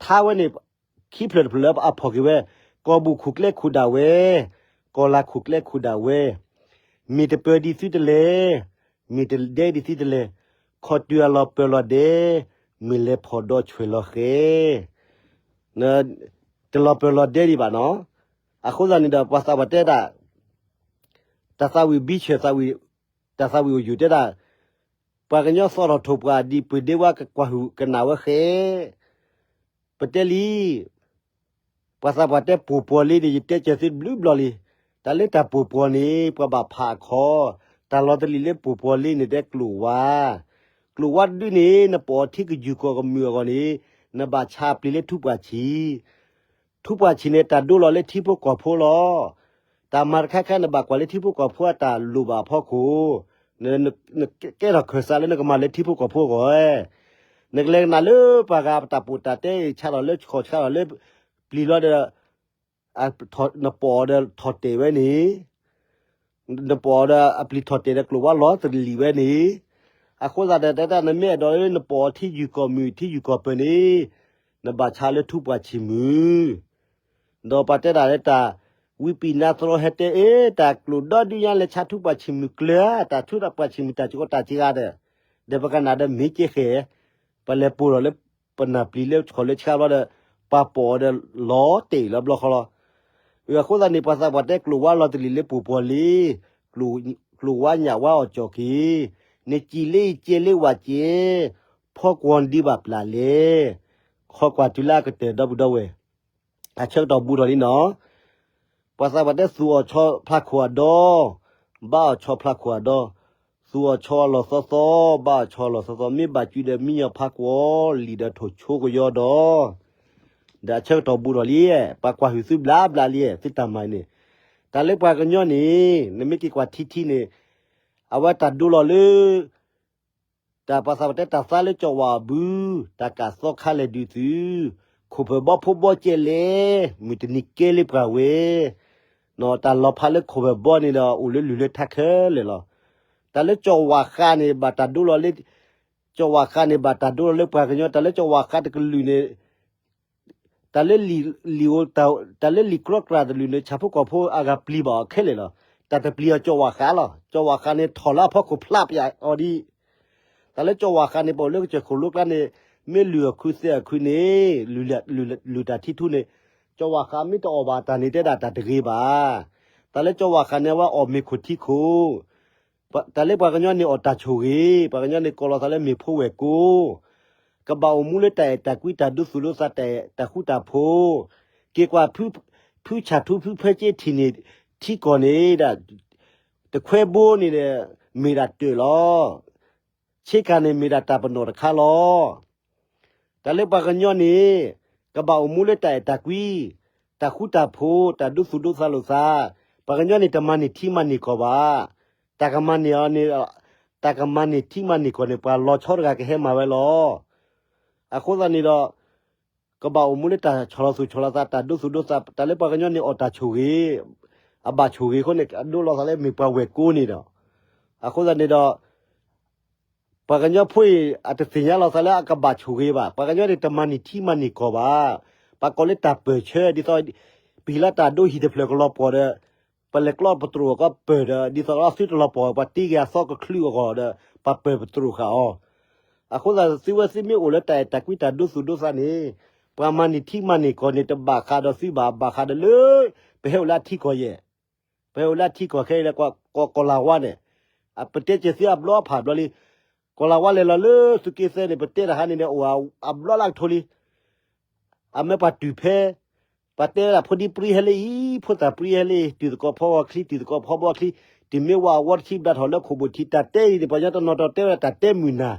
အီၤဟါ, မ့ၢ် ဘၣ်ထီၣ်မံၤဧါ, ဘၣ်ထီၣ်တံၢ်ဧါ, ပှၤလဲၤဟးဆှၣ်ကွၢ်ဒၣ်, ဒီးထါဝဲန့ၣ် ခံဖျၢၣ်တဖျၢၣ်လၢအဖီၣ်က့ၤဝဲ, ကီၢ်ဘူၣ်ခူၣ်ကျဲခူၣ်ဒၣ်ဝဲ, ကီၢ်လၤခူၣ်ကျဲခူၣ်ဒၣ်ဝဲ, မ့ၢ်တပၢၤဒံးသုတလဲၣ်, မ့ၢ်တဒဲဒံးသုတလဲၣ်, ခီၣ်တုၤအလီၤပၢၢ်လီၤဒဲး, မ့ၢ်လဲၤဖီၣ်ဒီးဆွဲၣ်လီၤဃဲၤ တလီၤပၢၢ်လီၤဒဲးဒံးဘၣ်နီၤ. အဃိသတးန့ၣ်ဒီး ပှၤသးပှၢ်တဲဒၣ်, တၢ်သးဝံၣ်ဘံဆၢၣ်သးဝံၣ်, တၢ်သးဝံၣ်အိၣ်ယုာ်တဲဒၣ်, ပှၤကညီသီၣ်ထီၣ်ထိၣ်ပှၢ်ဒံးပှ့ၤဒ့ဝါကကွၢ်ဟုၣ်ကနၣ်ဝဲဃဲ, ပတဲလံ ပှၤသးပှၢ်တဲပိာ်ပှီၤလ့န့ၣ် ယတဲစၢၤသုတဘျုးဘျီလံ. တၢ်လၢတၢ်ပိာ်ပှီၤန့ၣ် ပှၤဘၣ်ဖးအခီ, တၢ်လီၤတလံၤလၢပိာ်ပှီၤလ့န့ၣ် တဲကျိာ်ဝါ, ကျိာ်ဝါတဒုန့ၣ် နပိာ်အီၤထံကယူၢ်ကီၢ်ကမုာ်အဂီၢ်န့ၣ် နဘၣ်ဆါပျံၤလၢထူပှၢ်ဆံး, ထူပှၢ်ဆံးန့ၣ် တၢ်ဒိလီၤလၢထံဖိကီၢ်ဖိလီၤ. တၢ်မၤတခါခါ နဘၣ်ကွၢ်လၢထံဖိကီၢ်ဖိအတၢ်လိၣ်ဘၣ်အဖီခိၣ်, နကဲထီၣ်ခၢၣ်စးလၢနကမၤလၢထံဖိကီၢ်ဖိအဂီၢ်, နကလဲၤကနၣ်လၢပှၤဂၤပတၢ်ပိာ်တၢ်တဲ ဆါထီၣ်လၢခီၣ်ဆါထီၣ်လၢပျံၤလီၤဒီး နပိာ်အီၤဒီးထီၣ်တဲာ်ဝဲန့ၣ်, နပိာ်အီၤဒီးအပျံၤထီၣ်တဲာ်ဒီးကျိာ်ဝါလီၤတလံၤဝဲန့ၣ်, အဃိသတးဒီး တၢ်နမ့ၢ်အဲၣ်ဒိးလၢနပိာ်အီၤထံယူၢ်ကီၢ်မုာ် ထံယူၢ်ကီၢ်ပၢၤန့ၣ်, နဘၣ်ဆါလၢထူပှၢ်ဆံးမုာ် ဒီးပှၤတဲဒၣ်လၢတၢ် ဝံပံးနါသရီဟဲတဲအ့ တၢ်ကျိာ်ဒီဒုညါလဲၤဆါထူပှၢ်ဆံးမုာ်ကျၢၤဧါ, တၢ်ထူပှၢ်ဆံးမုာ်တၢ်စှၤတၢ်စှၤဒီး, ဒီးပကနၣ်ဒီးမ့ၢ်ကဲဃဲ, ပလဲၤပိာ်ထီၣ်လၢ ပနၢ်ပျံၤလၢခီၣ်လၢဆါဘျီဒီး, ပှၤပိာ်အီၤဒီးလီၤတဲာ်လီၤဘျီဃီလီၤ. အဃိသတးန့ၣ် ပှၤသးပှၢ်တဲကျိာ်ဝါလီၤတလံၤလၢပိာ်ပှီၤလ့, ကျိာ်ဝါညၣ်ဝါအီၣ်ကၠီၣ်က့ၤ, နစံးလၢအံၤကဲလၢဝဲကဲ, ဖီကွီၤဒံးဘၣ်ပျၢ်လဲၣ်, ခီကွၢ်တုၤလၢအကတၢၢ်ဒီပုၢ်ဒီဝဲၢ် အဆၢကတီၢ်ဘူးထီၣ်လံနီၤ. ပှၤသးပှၢ်တဲသူၣ်အီၣ်ဆီဖျါခိၣ်အဒီ, ဘါအီၣ်ဆီဖျါခိၣ်အဒီ, သူၣ်အီၣ်ဆီအလီၢ်သီသီ, ဘါအီၣ်ဆီအလီၢ်သီသီ, မ့ၢ်ဘၣ်ကုဒီးမံညီၤဖးကွီၤလံာ်ဒီးထိၣ်ဆိကယီဒီး, ဒီးအဆၢကတီၢ်ဘူးထီၣ်လံ, ပှၤကွၢ်ဟုၣ်သုဘျါဘျါလံ, သုတၢ်မၤန့ၣ်, တၢ်လၢပှၤကညီန့ၣ် နမ့ၢ်က့ၤကွၢ်ထံထံန့ၣ်, အဝဲတၢ်ဒိလီၤလၢ တၢ်ပှၤသးပှၢ်တဲတၢ်သါလၢကၠီဝၣ်အဘု, တၢ်ကးသီခါလဲၣ်ဒုးသု, ခိၣ်ဖၢၣ်ဘီဖိဘီကဲလဲၣ်, မုၢ်တနံၤကဲလၢပှၤဝဲ, တၢ်လီၤဖးလၢခိၣ်ဖၢၣ်ဘီန့ၣ်ဒီး အိၣ်လၢလုၢ်လၢထါခဲလၢာ်လီၤ. တၢ်လၢကၠီဝၣ်ဃးန့ၣ် ဘၣ်တၢ်ဒိလီၤလၢ, ကၠီဝၣ်ဃးန့ၣ် ဘၣ်တၢ်ဒိလီၤလၢပှၤကညီ, တၢ်လၢကၠီဝၣ်ဃးတကလုာ်န့ၣ် တၢ်လၢလံာ်, တၢ်လၢလံာ်ကြီကြာ်တလုာ်န့ၣ် ဆၣ်ဖိကီၢ်ဖိအဂၤပျံၤဘၣ်အီၤခဲလၢာ်လီၤ. တၢ်တပျံၤအီၤကၠီဝၣ်ဃးလီၤ. ကၠီဝၣ်ဃးန့ၣ် ထီၣ်လၢအဖီခိၣ်ဖျါပျးအီၤဒံး, တၢ်လၢကၠီဝၣ်ဃးန့ၣ် ပအိၣ်လၢကစၢၢ်ခိၣ်လိကျါန့ၣ်, မ့ၢ်လုၢ်အီၣ်ခုသဲအီၣ်ခုန့ၣ်, လုၢ်တၢ်ထံထူန့ၣ်, ကၠီဝၣ်ဃးမ့ၢ်တအီၣ်ဘၣ်တၢ်န့ၣ် တဲဒၣ်တၢ်တဂ့ၤဘၣ်. တၢ်လၢကၠီဝၣ်ဃးန့ၣ် အဝဲအီၣ်မ့ၤခိၣ်ထံခိၣ် တၢ်လၢပှၤကညီန့ၣ်အီၣ်တၢ်ဆိၣ်ဂ့ၤ, ပှၤကညီန့ၣ်ကိးလီၤသးလၢမ့ၤဖိဝဲၢ်ကိ, ကဘၣ်အိၣ်မူလၢတၢ်အဲၣ်တၢ်ကွံတၢ်ဒိသူၣ်ဒိသးတၢ်အဲၣ်တၢ်ဃူတၢ်ဖိး, က့ၤကွၢ်ဖုဆၣ်ထူဖုဖဲက့ထံၣ်န့ၣ်, ထံကီၢ်န့ၣ်ဒၣ်, တခွဲဘိန့ၣ်ဒီး, မ့ၢ်ဒၣ်တၢၢ်လီၤ. ဆ့ကၤန့ၣ်မ့ၢ်ဒၣ်တၢ်ပနီၣ်တခါလီၤ. တၢ်လၢပှၤကညီန့ၣ် ကဘၣ်အိၣ်မူလၢတၢ်အဲၣ်တၢ်ကွံ, တၢ်ဃူတၢ်ဖိး, တၢ်ဒိသူၣ်ဒိသးလိာ်သး, ပှၤကညီန့ၣ်တမၤန့ၢ်ထံမၤန့ၢ်ကီၢ်ဘၣ်. တၢ်ကမၤန့ၢ်အီၤန့ၣ်, တၢ်ကမၤန့ၢ်ထံမၤန့ၢ်ကီၢ်န့ၣ် ပှၤလီၤဆီတဂၤကဟဲမၤဝဲလီၤ. အဃိသတးန့ၣ်ဒီး ကဘၣ်အိၣ်မူလၢတၢ်ဆီၣ်လီၤသူၣ်ဆီၣ်လီၤသး တၢ်ဒိသူၣ်ဒိသး တၢ်လၢပှၤကညီန့ၣ်အီၣ်တၢ်ဆိၣ်ဂ့ၤ, အဘၣ်ဆိၣ်ဂ့ၤအဃိန့ၣ် အဒိလီၤသးလၢမ့ၢ်ပှၤဝဲၢ်ကိန့ၣ်ဒီး, အဃိသတးန့ၣ်ဒီး ပှၤကညီဖိအံၤ အတသ့ၣ်ညါလီၤသးလၢအကဘၣ်ဆိၣ်ဂ့ၤဘၣ်. ပှၤကညီန့ၣ်တမၤန့ၢ်ထံမၤန့ၢ်ကီၢ်ဘၣ်. ပှၤကိးလၢတၢ်ပၢၢ်ဆၢ ဒ်သိး ပဟံးလၢတၢ်ဒိဟံၣ်တဖျၢၣ်ကလီၤပှီၢ်ဒီး ပလဲၤကျီပတြိၣ်အကီပၢၢ်ဒီး ဒ်သိးလီၤသုတလီၤပှီၢ် ပှၤတ့က့ၤအသီကချုးအဂီၢ်ဒီး ပှၤပၢၢ်ပတြိၣ်ဃာ်အီၤ. အဃိသတးသုဝဲသုမ့ၢ်အိၣ်လၢတၢ်အဲၣ်တၢ်ကွံတၢ်ဒိသူၣ်ဒိသးန့ၣ် ပှၤမၤန့ၢ်ထံမၤန့ၢ်ကီၢ်န့ၣ် တဘၣ်ဃးဒီးသုဘၣ် ဘၣ်ဃးဒီးလၢ ပဟဲအိၣ်လၢအထံကီၢ်ယဲၢ် ပဟဲအိၣ်လၢအထံကီၢ်ခဲအံၤလၢ ကီၢ်လၤဝါန့ၣ်, ပတဲကဲသုအဘျီအဖးဘျီလံ, ကီၢ်လၤဝါလဲၤလီၤလၢသုးက့သၢန့ၣ် ပတဲတၢ်ဟါန့ၣ်န့ၣ် အိၣ်အဘျီလၢကထိလံ, အမ့ၢ်ပှၤတုၤဖဲ, ပှၤတဲဝဲဒၣ်ဖိဒံပြံဟဲလၢအံၤ ဖိသၣ်ပြံဟဲလၢအံၤ တုၤသကိးဖီဂီၤချံ တုၤသကိးဖီဘီချံ, တုၤမ့ၢ်ဝဲအဝီတဆံဘျါထီၣ်လၢခိၣ်ဘိၣ်ထံ တၢ်တဲအံၤန့ၣ် ပှၤကညီတနီၤနီၤတဲဝဲဒၣ်တၢ်တဲမုာ်နၤ,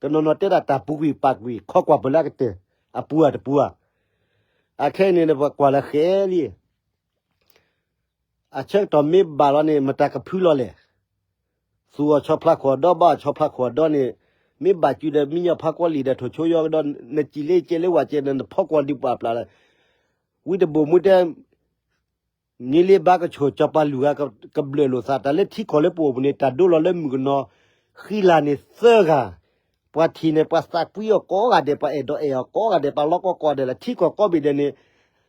တနီၤနီၤတဲဒၣ်တၢ်ပူၤကွံာ်ပာ်ကွံာ် ခီကွၢ်ပၢၢ်လၢအကတၢၢ်, အပူၤဧါတပူၤဧါ. အခဲအံၤန့ၣ် ပကွၢ်လၢဃဲလံ အဆၢကတီၢ်မ့ၢ်ဘၣ်လီၤန့ၣ် မတၤကဖုလီၤလဲၣ်. သူၣ်အီၣ်ဆီဖျါခိၣ်အဒီ ဘၣ်အီၣ်ဆီဖျါခိၣ်အဒီန့ၣ်, မ့ၢ်ဘၣ်စုဒီးမံညီၤဖးကွီလံာ်ဒီးထိၣ်ဆိယီကဒီး နစံၣ်လၢကဲလၢဝဲကဲဒီး နဖီကွၢ်ဒုးပှၤပျၢ်လၢ, ဝံတဘိၣ်မူတဲ မ့ၢ်လ့ဘါကဆိၣ်စီၤပၤလူၢ်ဂၤကဘျၢၣ်လိာ်သး တၢ်လၢထံကီၢ်လၢပအိၣ်ပူၤန့ၣ် တၢ်ဒိလီၤလၢမုၢ်ကနီၤ, ဃံလၤန့ၣ်သၢဂၤ, ပှၤထံၣ်န့ၣ် ပှၤသးကွံအီၤကိးဂၤဒဲး ပှၤအဲၣ်ဒိးအဲၣ်အီၤကိးဂၤဒဲး ပှၤလီၤကီကီၢ်ဒဲးလီၤ. ထံကီၢ်ကိးဘ့ၣ်ဒဲးန့ၣ်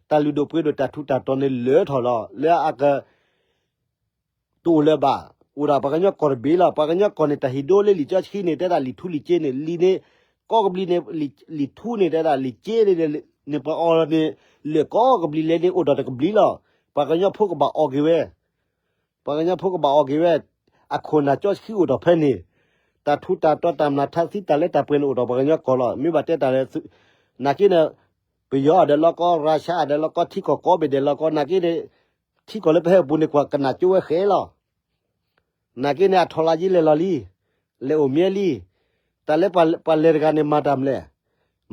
တၢ်လုၢ်ဒိၣ်ပှ့ၤဒိၣ်တၢ်ထူးတၢ်တီၤန့ၣ်လၢထီၣ်လီၤ လၢအက တအိၣ်လၢၤဘၣ်, အိၣ်ဒၣ်ပှၤကညီကီၢ်တဘ့ၣ်လီၤ. ပှၤကညီကီၢ်န့ၣ် တၢ်ဟံးဒိလၢလံာ်စီဆှံန့ၣ် တဲဒၣ်လံာ်ထူလံာ်ကၠ့န့ၣ် လံာ်န့ၣ် ကိးကဘျံးန့ၣ် လံာ်ထူန့ၣ် တဲဒၣ်လံာ်ကၠ့န့ၣ် န့ၣ်ပှၤအီၤန့ၣ် လၢာ်ကိးကဘျံးလဲၣ်န့ၣ် အိၣ်ဒီးတကဘျံးလီၤ. ပှၤကညီဖိကဘၣ်အီၣ်က့ၤဝဲ, ပှၤကညီဖိကဘၣ်အီၣ်က့ၤဝဲ, အခိၣ်နၢ်စီဆှံအိၣ်ဒီးဖဲန့ၣ်, တၢ်ထူးတၢ်တီၤတၢ်မျၢ်ထါသံတၢ်လၢတၢ်ပှဲၤန့ၣ်အိၣ်ဒီးပှၤကညီကီၢ်လီၤ. မ့ၢ်ဘၣ်တဲတၢ်လၢ နာ်က့န့ၣ် ပယီၤအဒဲးလီၤကီ, ရၢၡါအဒဲးလီၤကီ, ထံကီၢ်ကိးဘ့ၣ်ဒဲးလီၤကီ, နာ်က့န့ၣ် ထံကီၢ်လၢပဟဲအိၣ်ပူၤန့ၣ် ကွၢ်ကနၣ်ကၠိဝဲဃဲလီၤ. နာ်က့န့ၣ် အထီၣ်လါယံၤလဲၤလီၤလံ, လဲၤအိၣ်မ့ၢ်လံ. တၢ်လၢပှၤလဲၤတဂၤန့ၣ် မၤတၢ်မနုၤလဲၣ်,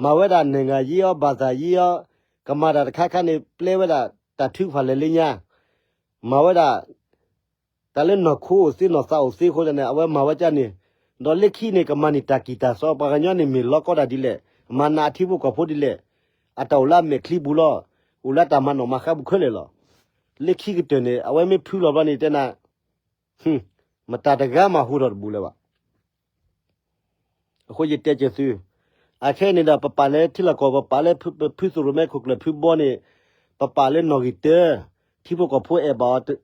မၤဝဲဒၣ် နိုင်ငံရေးရော ဘာသာရေးရော, ကမၤတၢ်တခါခါန့ၣ် ပျဲဝဲဒၣ်တၢ်ထုကဖၣ်လၢာ်လၢညါ, မၤဝဲဒၣ် တၢ်လၢနီၢ်ခိအိၣ်သ့နီၢ်သးအိၣ်သ့အဃိန့ၣ် အဝဲမၤဝဲကၢ်န့ၣ်, ဒီးလၢခံန့ၣ် ကမၤန့ၢ်တၢ်ကံၢ်တၢ်စီ ပှၤကညီန့ၣ်မ့ၢ်လီၤကီတၢ်ဒ်လဲၣ်, မၤနးအထံဖိကီၢ်ဖိဒ်လဲၣ်, အတၢ်အိၣ်လၢအမဲာ်ချံပူၤလီၤ, အိၣ်လၢတၢ်မၤနီၣ်မၤဃါပူၤခဲလၢာ်လီၤ. လၢခံကတၢၢ်န့ၣ် အဝဲမ့ၢ်ဖုလီၤဘျီန့ၣ်တဲနၤ မတၤတဂၤမၤဟူထီၣ်တဘူးလၢၤဘၣ်. အဃိယတဲက့ၤသု, အခဲအံၤန့ၣ်ဒီး ပပာ်လၢထံလီၢ်ကီၢ် ပပာ်လၢပဖုသရိၣ်မဲခိၣ်ကျၢၢ်ဖုဘီန့ၣ်, ပပာ်လၢနီၣ်ဂံၢ်တၢ, ထံဖိကီၢ်ဖိအဲၣ်ဘၣ်အီၤ,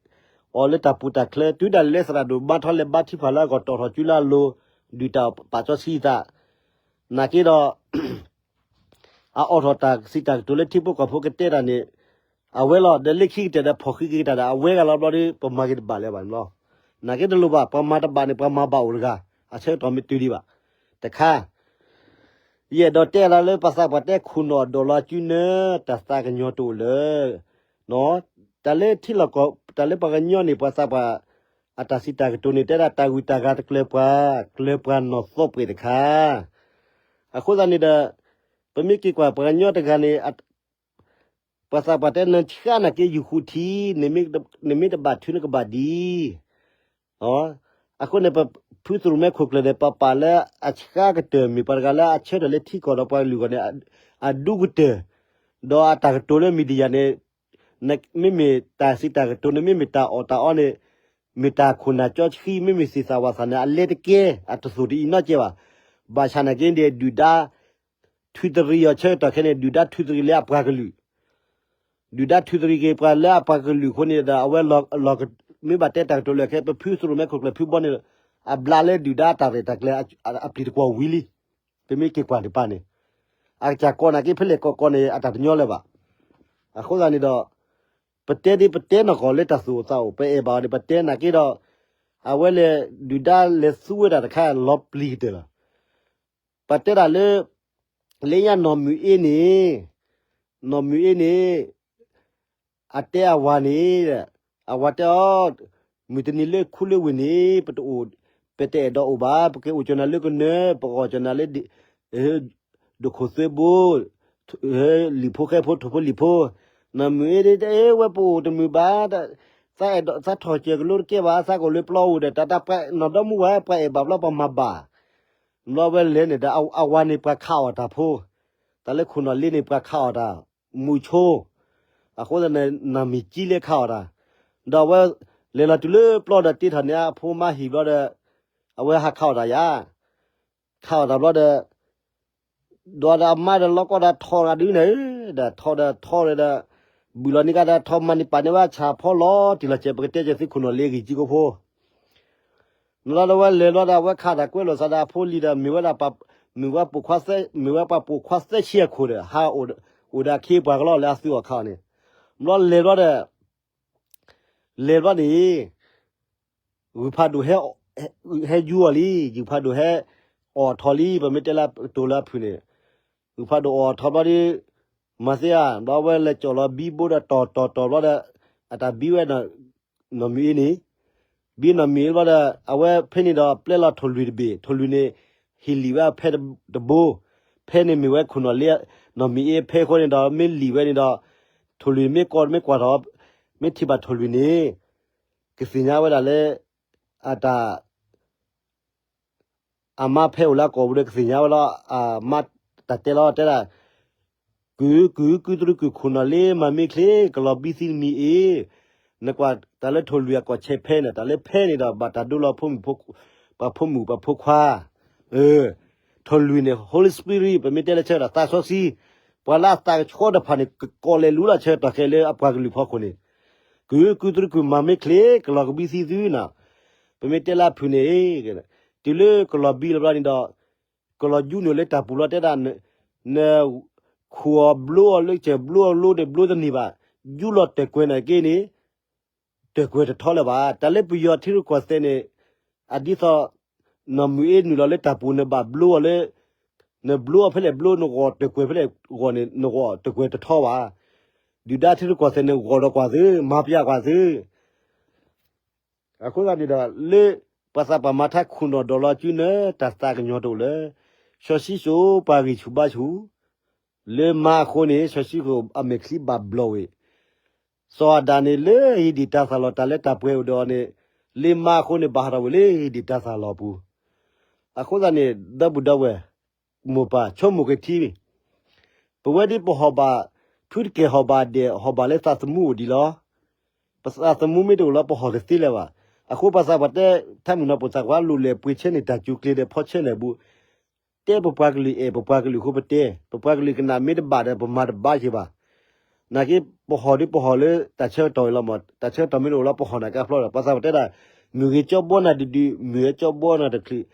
အီၤလၢတၢ်ပူၤတၢ်ချၢ, တုၤဒၣ်လဲာ်သရၣ်ဒိၣ်မါထီလဲၤဘါထံဖးလၢအဂီၢ် တီၣ်ထီၣ်စုလၢအလိၤ, ဒုၣ်တၢ်ပာ်စီဆှံသး, နာ်က့ဒီး အအိးထီၣ်တၢ်စံးတၢ်ကတိၤလၢထံဖိကီၢ်ဖိကတဲတၢ်န့ၣ်, အဝဲလီၤ. ဒီးလၢခံကတၢၢ်ဒီး ဖီၣ်ဃံးက့ၤတၢ်ဒီး အဝဲဂၤလီၤဘျီဒီး ပမၤက့ၤတဘၣ်လၢၤဘၣ်န့ၣ်လီၤ. နာ်က့တလိၣ်ဘၣ်, ပှၤမၤတဘၣ်န့ၣ် ပှၤမၤဘၣ်အိၣ်တဂၤ, အဆၢကတီၢ်မ့ၢ်တုၤဒံးဘၣ်. တခါ, ယအဲၣ်ဒိးတဲလၢပှၤသးပှၢ်တဲခိၣ်နီၣ်ဒိၣ်လီၤစုနၢ, တၢ်သးကညီၤတအိၣ်လၢၤ တၢ်လၢထံလီၢ်ကီၢ်, တၢ်လၢပှၤကညီန့ၣ် ပှၤသးပှၢ် အတၢ်စံးတၢ်ကတိၤန့ၣ် တဲဒၣ်တၢ်ဂုၤတၢ်ဂၤတကျၢၤပှၤ, ကျၢၤပှၤနီၢ်သီပှဲၤတခါ. အဃိသတးန့ၣ်ဒီး ပမ့ၢ်က့ၤကွၢ်ပှၤကညီတဂၤန့ၣ် ပှၤသးပှၢ်တဲ နဆှါနာ်က့ ယူၤဃုထံ, နမ့ၢ်တဘၣ်ထုးနကဘၣ်ဒံး. အဃိန့ၣ် ပဖုသရိၣ်မဲခိၣ်ကျၢၢ်န့ၣ် ပပာ်လၢအဆှါကတၢၢ် မ့ၢ်ပှၤတဂၤလၢအဆၢထၢၣ်လၢထံကီၢ်ဒီးပှၤကလုာ်အဂီၢ်န့ၣ် အဒူကတၢၢ်, ဒီးအတၢ်ကတိၤလၢ media န့ၣ် မ့မ့ၢ်တၢ်စံးတၢ်ကတိၤန့ၣ် မ့မ့ၢ်တၢ်အီၣ်တၢ်အီန့ၣ် မ့ၢ်တၢ်ခိၣ်နၢ်စီဆှံ မ့မ့ၢ်သ့ၣ်သၣ်ဝၣ်သၣ်န့ၣ် အလဲတကဲ အတသိၣ်တအံၤနီတကဲဘၣ်. ဘၣ်ဆၣ်နာ်က့န့ၣ် ဒုၣ်ဒါ ထုးတရံးအီၤဆၢကတီၢ်ခဲအံၤန့ၣ် ဒုၣ်ဒါထုးတရံးလၢအပှၤကလုာ်, ဒုၣ်ဒါထုးတရံးက့ၤပှၤလၢအပှၤကလုာ်အဃိန့ၣ်ဒီး အဝဲလီၤ, မ့ၢ်ဘၣ်တဲတၢ်ကတိၤလၢခဲ ပဖုသရိၣ်မဲခိၣ်ကျၢၢ်ဖုဘီန့ၣ် အဘျးလၢဒုၣ်ဒါအတၢ်ရဲၣ်တၢ်ကျဲၤအပျံၤတကွီၢ်ဝံၤလံ. ပမ့ၢ်က့ၤကွၢ်ဒံးပၢ်န့ၣ် အကစၢ်ကိးနာ်က့ ဖဲလဲၣ်ကိးကိးန့ၣ် အတၢ်တညီလၢၤဘၣ်. အဃိသတးန့ၣ်ဒီး ပတဲဒ်ပတဲနီၢ်ကီၢ်လၢတၢ်သူၣ်အိၣ်သးအိၣ် ပအဲၣ်ဘၣ်အီၤန့ၣ် ပတဲနာ်က့ဒီး အဝဲလဲၤဒုၣ်ဒါလဲၤသူဝဲဒၣ်တခါလီၤပျံၤကတၢၢ်လီၤ. ပတဲဒၣ်လၢ လၢညါနီၢ်မုၢ်အ့န့ၣ်, နီၢ်မုၢ်အ့န့ၣ် အတဲအဝၤန့ၣ်, အဝၤတဲအီၤ, မုၢ်တနံၤလၢခူလၢဝ့ၢ်န့ၣ် ပတအိၣ်, ပတအဲၣ်ဒိးအိၣ်ဘၣ်, ပက့ၤအိၣ်ကၠီနၤလၢကနၢၤ, ပဂီၤကၠီနၤလၢ ဒိၣ်ခိၣ်သၢဘိ, လံာ်ဖိဃဲဖိ ထိၣ်ဖိလံာ်ဖိ, နီၢ်မုၢ်အ့ဒ် တအဲၣ်ဝဲပအိၣ်တမုာ်ဘၣ်, သးအဲၣ်ဒိး သးထီၣ်စၢၤကလိတကဲဘၣ်, သးကအိၣ်လၢပျီအိၣ်ဒီး တၢ်တၢ်ပှၤနီၢ်ဒီမူဝဲ ပှၤအဲၣ်ဘၣ်ဘျီပှၤမၤဘၣ်, ဘျီဝဲလဲၤန့ၣ်ဒီး အဝၤန့ၣ်ပှၤခးအီၣ်တၢ်ဖိ, တၢ်လၢခိၣ်နီၢ်လ့န့ၣ် ပှၤခးအီၣ်တၢ်, မူဆိ, အဃိသတးန့ၣ် နီၢ်မံၤကံလၢခးအီၣ်တၢ်, ဒီးအဝဲလဲၤလီၤတုၤလၢပျီဒီးတ့ထီၣ်န့ၣ် အဖိမါဟံၣ်ဘျီဒီး အဝဲဟးခးအီၣ်တၢ်ယါ, ခးအီၣ်တၢ်ဘျီဒီး ဒီးအမါဒီးလီၤကီဒီးထီၣ်ဂၤဒုန့ၣ်, ဒီးထီၣ်ဒီးထီၣ်ဒီး ဘုၣ်လီၤန့ၢ်ကဒီးထီၣ်မၤန့ၢ်ပာ်န့ၢ်ဝဲဆၣ်ဖီလီၤတံၢ်လီၤဆဲး ပကတဲက့ၤသုခိၣ်နီၢ်လ့အဂံၢ်ကံကိဖိ, နီၢ်လီၤဒီးဝဲလဲၤဘျီဒီး အဝဲခးတၢ်ကွဲးလိာ်သးဒီးအဖိလံၤဒီး မ့ၢ်ဝဲဒၣ် မ့ၢ်ဝဲပိာ်ခွါသၢ, မ့ၢ်ဝဲပှၤပိာ်ခွါသၢဆံအခိၣ်ဒီး ဟးအိၣ်ဒီးအခ့အပှၤကလီလၢအသုအီၣ်ခးအီၤန့ၣ်, ဘျီလဲၤဘျီဒီး လဲၤဘျီန့ၣ် ဂုၢ်ဖးဒိၣ်ဟဲ, ဟဲယူအီၤလံ, ဂုၢ်ဖးဒိၣ်ဟဲအီၣ်ထီၣ်လံ, ပမ့ၢ်တဲလၢတိၤလၢအဖုၣ်န့ၣ်, ဂုၢ်ဖးဒိၣ်အီၣ်ထီၣ်ဘျီဒီး မၤသ့ဧါ, ဘျီဝဲလဲၤကၠီၣ်လီၤဘံဘိဒီးတီၤတီၤတီၤဘျီဒီး အတၢ်ဘံဝဲ နီၢ်မုၢ်အ့န့ၣ်, ဘံနီၢ်မုၢ်အ့ဘျီဒီး အဝဲဖဲန့ၣ်ဒီးပျဲလီၤထိၣ်လွံၢ်တဘ့ၣ်, ထိၣ်လွံၢ်န့ၣ် ဟ့ၣ်လံာ်ဝဲဖဲတဘိ, ဖဲန့ၣ်မ့ၢ်ဝဲခိၣ်နီၢ်လ့, နီၢ်မုၢ်အ့ဖဲအဃိန့ၣ်ဒီး မ့ၢ်လံာ်ဝဲန့ၣ်ဒီး ထိၣ်လွံၢ်မ့ၢ်ကိးမ့ၢ်ကွၢ်ထီၣ်, မ့ၢ်ထံၣ်ဘၣ်ထိၣ်လွံၢ်န့ၣ် ကသ့ၣ်ညါဝဲဒၣ်လၢ အတၢ် အမါဖဲအိၣ်လၢအကိာ်ပူၤဒီးကသ့ၣ်ညါဝဲလီၤ, အမါတၢ်တဲလီၤတဲဒၣ်, ကုၢ်, ကုၢ်, ကုၢ်တရူးကုၢ် ခိၣ်နီၢ်လ့ မၤမ့ၢ်ချ့ ကလီၤဘံသံနမံၤအ့, နကွၢ်တၢ်လၢထိၣ်လွံၢ်အကိာ်ဆဲးဖဲန့ၣ်, တၢ်လၢဖဲန့ၣ်ဒီး ဘၣ်တၢ်ဒိလီၤဖိမုၣ်, ပှၤဖိမုၣ်ပှၤဖိခွါ, ထိၣ်လွံၢ်န့ၣ် Holy Spirit ပမ့ၢ်တဲလၢဆၢကတီၢ်သးစီဆှံ, ပှၤလၢအသးကဆှီတဖၣ်န့ၣ် ကကိးလဲၤလူလၢဆၢကတီၢ်ခဲလၢအပှၤကလုာ်ဖီခိၣ်န့ၣ်, ကုၢ်, ကုၢ်တရူးကုၢ် မၤမ့ၢ်ချ့ ကလီၤကဘံသံသုနီၤ, ပမ့ၢ်တဲလၢအဖုၣ်န့ၣ်, တုၤလၢကလီၤဘံလီၤဘျီန့ၣ်ဒီး ကလီၤယူနုာ်လၢတၢ်ပူၤလီၤတဲဒၣ်, န ခိၣ်အီၤဘျိအီၤလၢကစၢၢ်ဘျိအီၤလိဒီးဘျိတန့ၢ်ဘၣ်, ယူလီၤတၢၢ်ကွဲၤန့ၣ်က့န့ၣ်, တၢၢ်ကွဲၤတထီလၢၤဘၣ်. တၢ်လၢပယီၤထံရူၢ်ကီၢ်သဲးန့ၣ်, အဒ်သိး နီၢ်မုၢ်အ့နုာ်လီၤလၢတၢ်ပူၤ နဘၣ်ဘျိအီၤလၢ, နဘျိအီၤဖဲလဲၣ်ဘျိ နဂီၢ်တၢၢ်ကွဲၤဖဲလဲၣ်ဂီၢ်န့ၣ် နဂီၢ်တၢၢ်ကွဲၤတထီဘၣ်. ဒုၣ်ဒါထံရူၢ်ကီၢ်သဲးန့ၣ် ဂီၢ်ဒီးကွၢ်သု, မၤပျၢ်ကွၢ်သု အဃိသတးန့ၣ်ဒီး လၢပှၤသးပှၢ်မၤထါခိၣ်နီၢ်ဒီးလီၤစုနၢ တၢ်သးကညီၤတအိၣ်လၢ စီၤၡံၣ်စိၣ်ပှၤဂံၢ်ဆူၣ်ဘါဆူၣ်, လၢမါအဃိန့ၣ် စီၤၡံၣ်စိၣ်အမဲာ်ချံဘၣ်ဘျီၣ်ဝဲ, စီၤအၤဒၣ်န့ၣ်လၢဟံၣ်ဒံၣ်တၢ်သၣ်လီၤ တၢ်လၢတၢ်ပှဲၤအိၣ်ဒီးအီၤန့ၣ်, လၢမါအဃိန့ၣ် ဘၣ်ဟးထီၣ်ဝဲလၢဟံၣ်ဒံၣ်တၢ်သၣ်လီၤအပူၤ. အဃိသတးန့ၣ် ဒီပုၢ်ဒီဝဲၢ် မိၢ်ပၢ်ဆိကမိၣ်က့ၤထံ ပဝဲဒ်ပဟီၣ်ဘၣ်, ဖုတကဲၢ်ဟီၣ်ဘၣ်ဒဲး ဟီၣ်ဘၣ်လၢသးသမူအိၣ်ဒံးလီၤ. ပသးသမူမ့ၢ်တအိၣ်လီၤ ပဟီၣ်တသ့လၢၤဘၣ်. အဃိပှၤသးပှၢ်တဲ ထါမုၣ်နီၤပိာ်သးကွၢ် လိၣ်လဲၣ်ပှ့ၤဆၢန့ၢ်တၢ်စူၤကျဲၤဒီးဖီဆၢန့ၢ်အပူၤ, တဲပပှၤကလုာ်အဲၣ် ပပှၤကလုာ်အဃိပတဲ, ပပှှၤကလုာ်ကနၣ်မ့ၢ်တဘၣ်ဒီး ပမၤတဘၣ်က့ၤဘၣ်. နာ်က့ ပဟီၣ်ဒီးပဟီၣ်လၢတၢ်ဆၢကတီၢ်အံၤလီၤမး, တၢ်ဆၢကတီၢ်မ့ၢ်တအိၣ်လီၤ ပဟီၣ်နၤကါဖျီဒီး ပှၤသးပှၢ်တဲဒၣ်, မုၢ်ဂ့ၤကၠီဘှီနၤတဒု, မုၢ်ဂ့ၤကၠီဘှီနၤတချုး,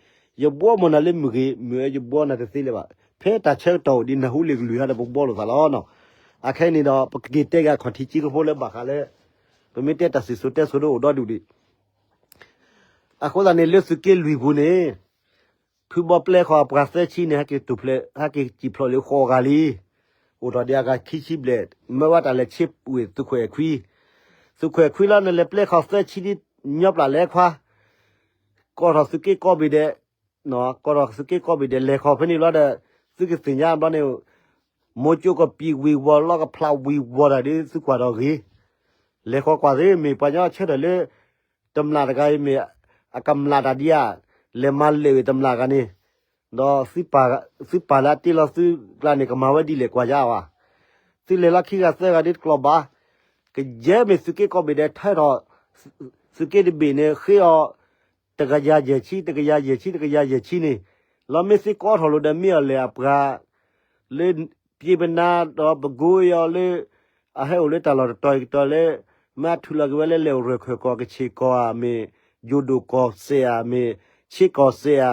ယဘှီမၢ်နၤလၢမုၢ်ဂ့ၤ, မုၢ်ဂ့ၤယဘှီနၤတသ့လၢၤဘၣ်. ဖဲတၢ်ဆၢကတီၢ်အိၣ်ဒံး နၢ်ဟူလံာ်ကလုၢ်ဟါဒီးပဘှီလိာ်သးလီၤနီၤ. အခဲအံၤန့ၣ်ဒီး ပကက့ၤတဲက့ၤအခီၣ်ထံးကၠံကဖိလၢဘၣ်ဃးလၢ ပမ့ၢ်တဲတၢ်စံၣ်စိၤတဲစိၤဒ်အိၣ်ဒီဒူၣ်ဒံး အဃိသတးန့ၣ် လၢသုးက့လွံၢ်ပူၤန့ၣ် ဖုဘီပျဲဃီအပှၤသၢဆံန့ၣ် ဟဲက့ၤတူၢ်ဖျဲး ဟဲက့ၤစံၣ်ဖျိးလၢဃိးဂၤလံ. အိၣ်ထီၣ်ဒံးအဂၤခံဆံဘျဲၣ်, မၢဝဲတၢ်လဲၤဆ့ဝ့ၢ်သုးခိၣ်အဲၣ်ခွံ, သုးခိၣ်အဲၣ်ခွံလီၤ နလဲၤပျဲဃီသၢဆံဒ်ညီပျၢ်လဲၤခွါ, ကိးထီၣ်သုးက့ကိးဘ့ၣ်ဒဲး, ကိးထီၣ်သုးက့ကိးဘ့ၣ်ဒဲး လဲၤဃီဖဲန့ၣ်လီၤဒီး သုကသ့ၣ်ညါဘျီန့ၣ် မိၢ်ကၠိကပံာ်ဝံၤဝီၤ လီၢ်ကဖျးဝံၤဝီၤတၢ်ဒ်သုကွၢ်ဒီးဂ့ၤ, လဲၤဃီကွၢ်သ့ မ့ၢ်ပှၤညီဆၢထၢၣ်လၢ တမျၢ်တဂၤအံၤမ့ၢ် အကမျၢ်တၢ်ဒံးဧါ, လဲၤမၤလဲၢ်ဝံၤတမျၢ်ဂၤန့ၣ်, ဒီးသုပၢ်လၢအတ့လီၤသုကျါန့ၣ် ကမၤဝဲဒ်လဲၣ်ကွၢ်ယါဘၣ်. သုလဲၤလီၤခံဂၤသၢဂၤဒ်တကျိၤဘၣ်, ကယဲၢ်မ့ၢ်သုးက့ကိးဘ့ၣ်ဒဲး ထၢထီၣ် သုးက့တဘ့ၣ်န့ၣ် ဃ့အီၤ တကယၤယဲၢ်ဆံ တကယၤယဲၢ်ဆံ တကယၤယဲၢ်ဆံန့ၣ်, လီၤမ့ၢ်သုကိးထီၣ်လိာ်ဒီးမ့ၢ်အီၤလဲၣ်အပှၤ လၢ ပျ့ပနါဒီးပကိးအီၤလၢ အဟဲအိၣ်လၢတၢ်လီၢ်တတီၤအံၤကတီၤလၢ မ့ၢ်အထုးလီၤက့ၤဝဲလၢလဲၤအိၣ်ရၢၢ်ခၢၣ်ကီၢ် ကဆ့ၣ်ကီၢ်ဧါမ့ၢ် ယိၤဒိၣ်ကီၢ်စဲၣ်ဧါမ့ၢ် ဆ့ကီၢ်စဲၣ်ဧါ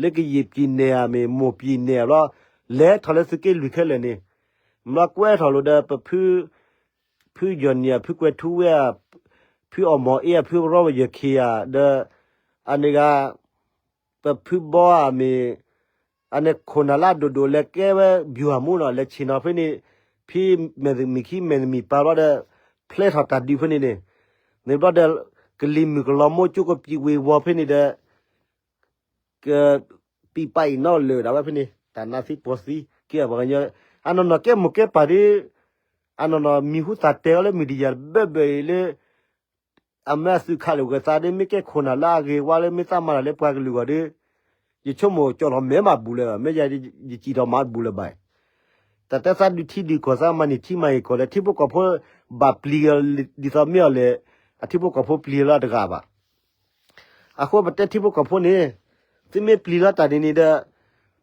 လၢကယံာ်ပျံၤနဲၣ်ဧါမ့ၢ် မိၢ်ပျံၤနဲၣ်ဧါဘျီ လဲၤထီၣ်လၢသုးက့လွံၢ်ခဲလၢာ်န့ၣ်, ဘျီကွဲထီၣ်လိာ်ဒီးပဖု ဖုယီၢ်နံၣ်ဧါ ဖုကွဲၤထူဝ့ဧါ ဖုအီၣ်မီၢ်အ့ဧါ ဖုရီယၢၢ်ခ့ဧါ ဒီး အန့ၣ်ဂၤ ပဖုဘီဧါမ့ၢ် အန့ၣ်ခိၣ်နၢ်လၢအဒိၣ်ဒိၣ်လဲၤကဲဝဲဘျုးဟးမူနီၤ လဲၤဆ့ၣ်နီၤဖဲန့ၣ် ဖံမဲာ်မံၤခံမဲာ်တမံၤပာ်ဘျီဒီး ဖျဲထီၣ်တၢ်ဒုးဖဲန့ၣ်န့ၣ်, န့ၣ်ဘျီဒီး ကလံၤမုၢ်ကလီၤမိၢ်ကၠိကပံာ်ဝ့ၤဝီၤဖဲန့ၣ်ဒီး က ပံပာ်အံၤနီၣ်လၢာ်ဒၣ်ဝဲဖဲန့ၣ် တၢ်နါသံပှီၤသံ ကဲပှၤကညီ အနီၢ်နီၢ်ကဲမိၢ်ကဲပၢ်ဒီး အနီၢ်နီၢ်မံၤဟူသၣ်တဲအီၤလၢ media တဘၢဘၢအံၤလၢ အမ့ၢ်အသုးခးလိာ်က့ၤသးဒီး မ့ၢ်ကဲခိၣ်နၢ်လၢအဂ့ၤဝါလၢ မ့ၢ်သးမၤတၢ်လၢပှၤကလုာ်ဂီၢ်ဒီး ယဆိကမိၣ်ကၠီၣ်ထီၣ်မဲမၤဘူၣ်လၢၤဘၣ်, မ့ၢ်ယၤယစံၣ်ထီၣ်မၤဘူၣ်လၢၤဘၣ်. တၢ်တဲသးဒုးထံဒုးကီၢ် သးမၤန့ၢ်ထံမၤအ့ၣ်ကီၢ်လၢ ထံဖိကီၢ်ဖိဘၣ်ပျံၤ ဒ်သိးမ့ၢ်အီၤလဲၣ်, အထံဖိကီၢ်ဖိပျံၤလၢအတဂၤဘၣ်. အဃိပတဲထံဖိကီၢ်ဖိန့ၣ် သုမ့ၢ်ပျံၤလီၤတၢ်န့ၣ်န့ၣ်ဒီး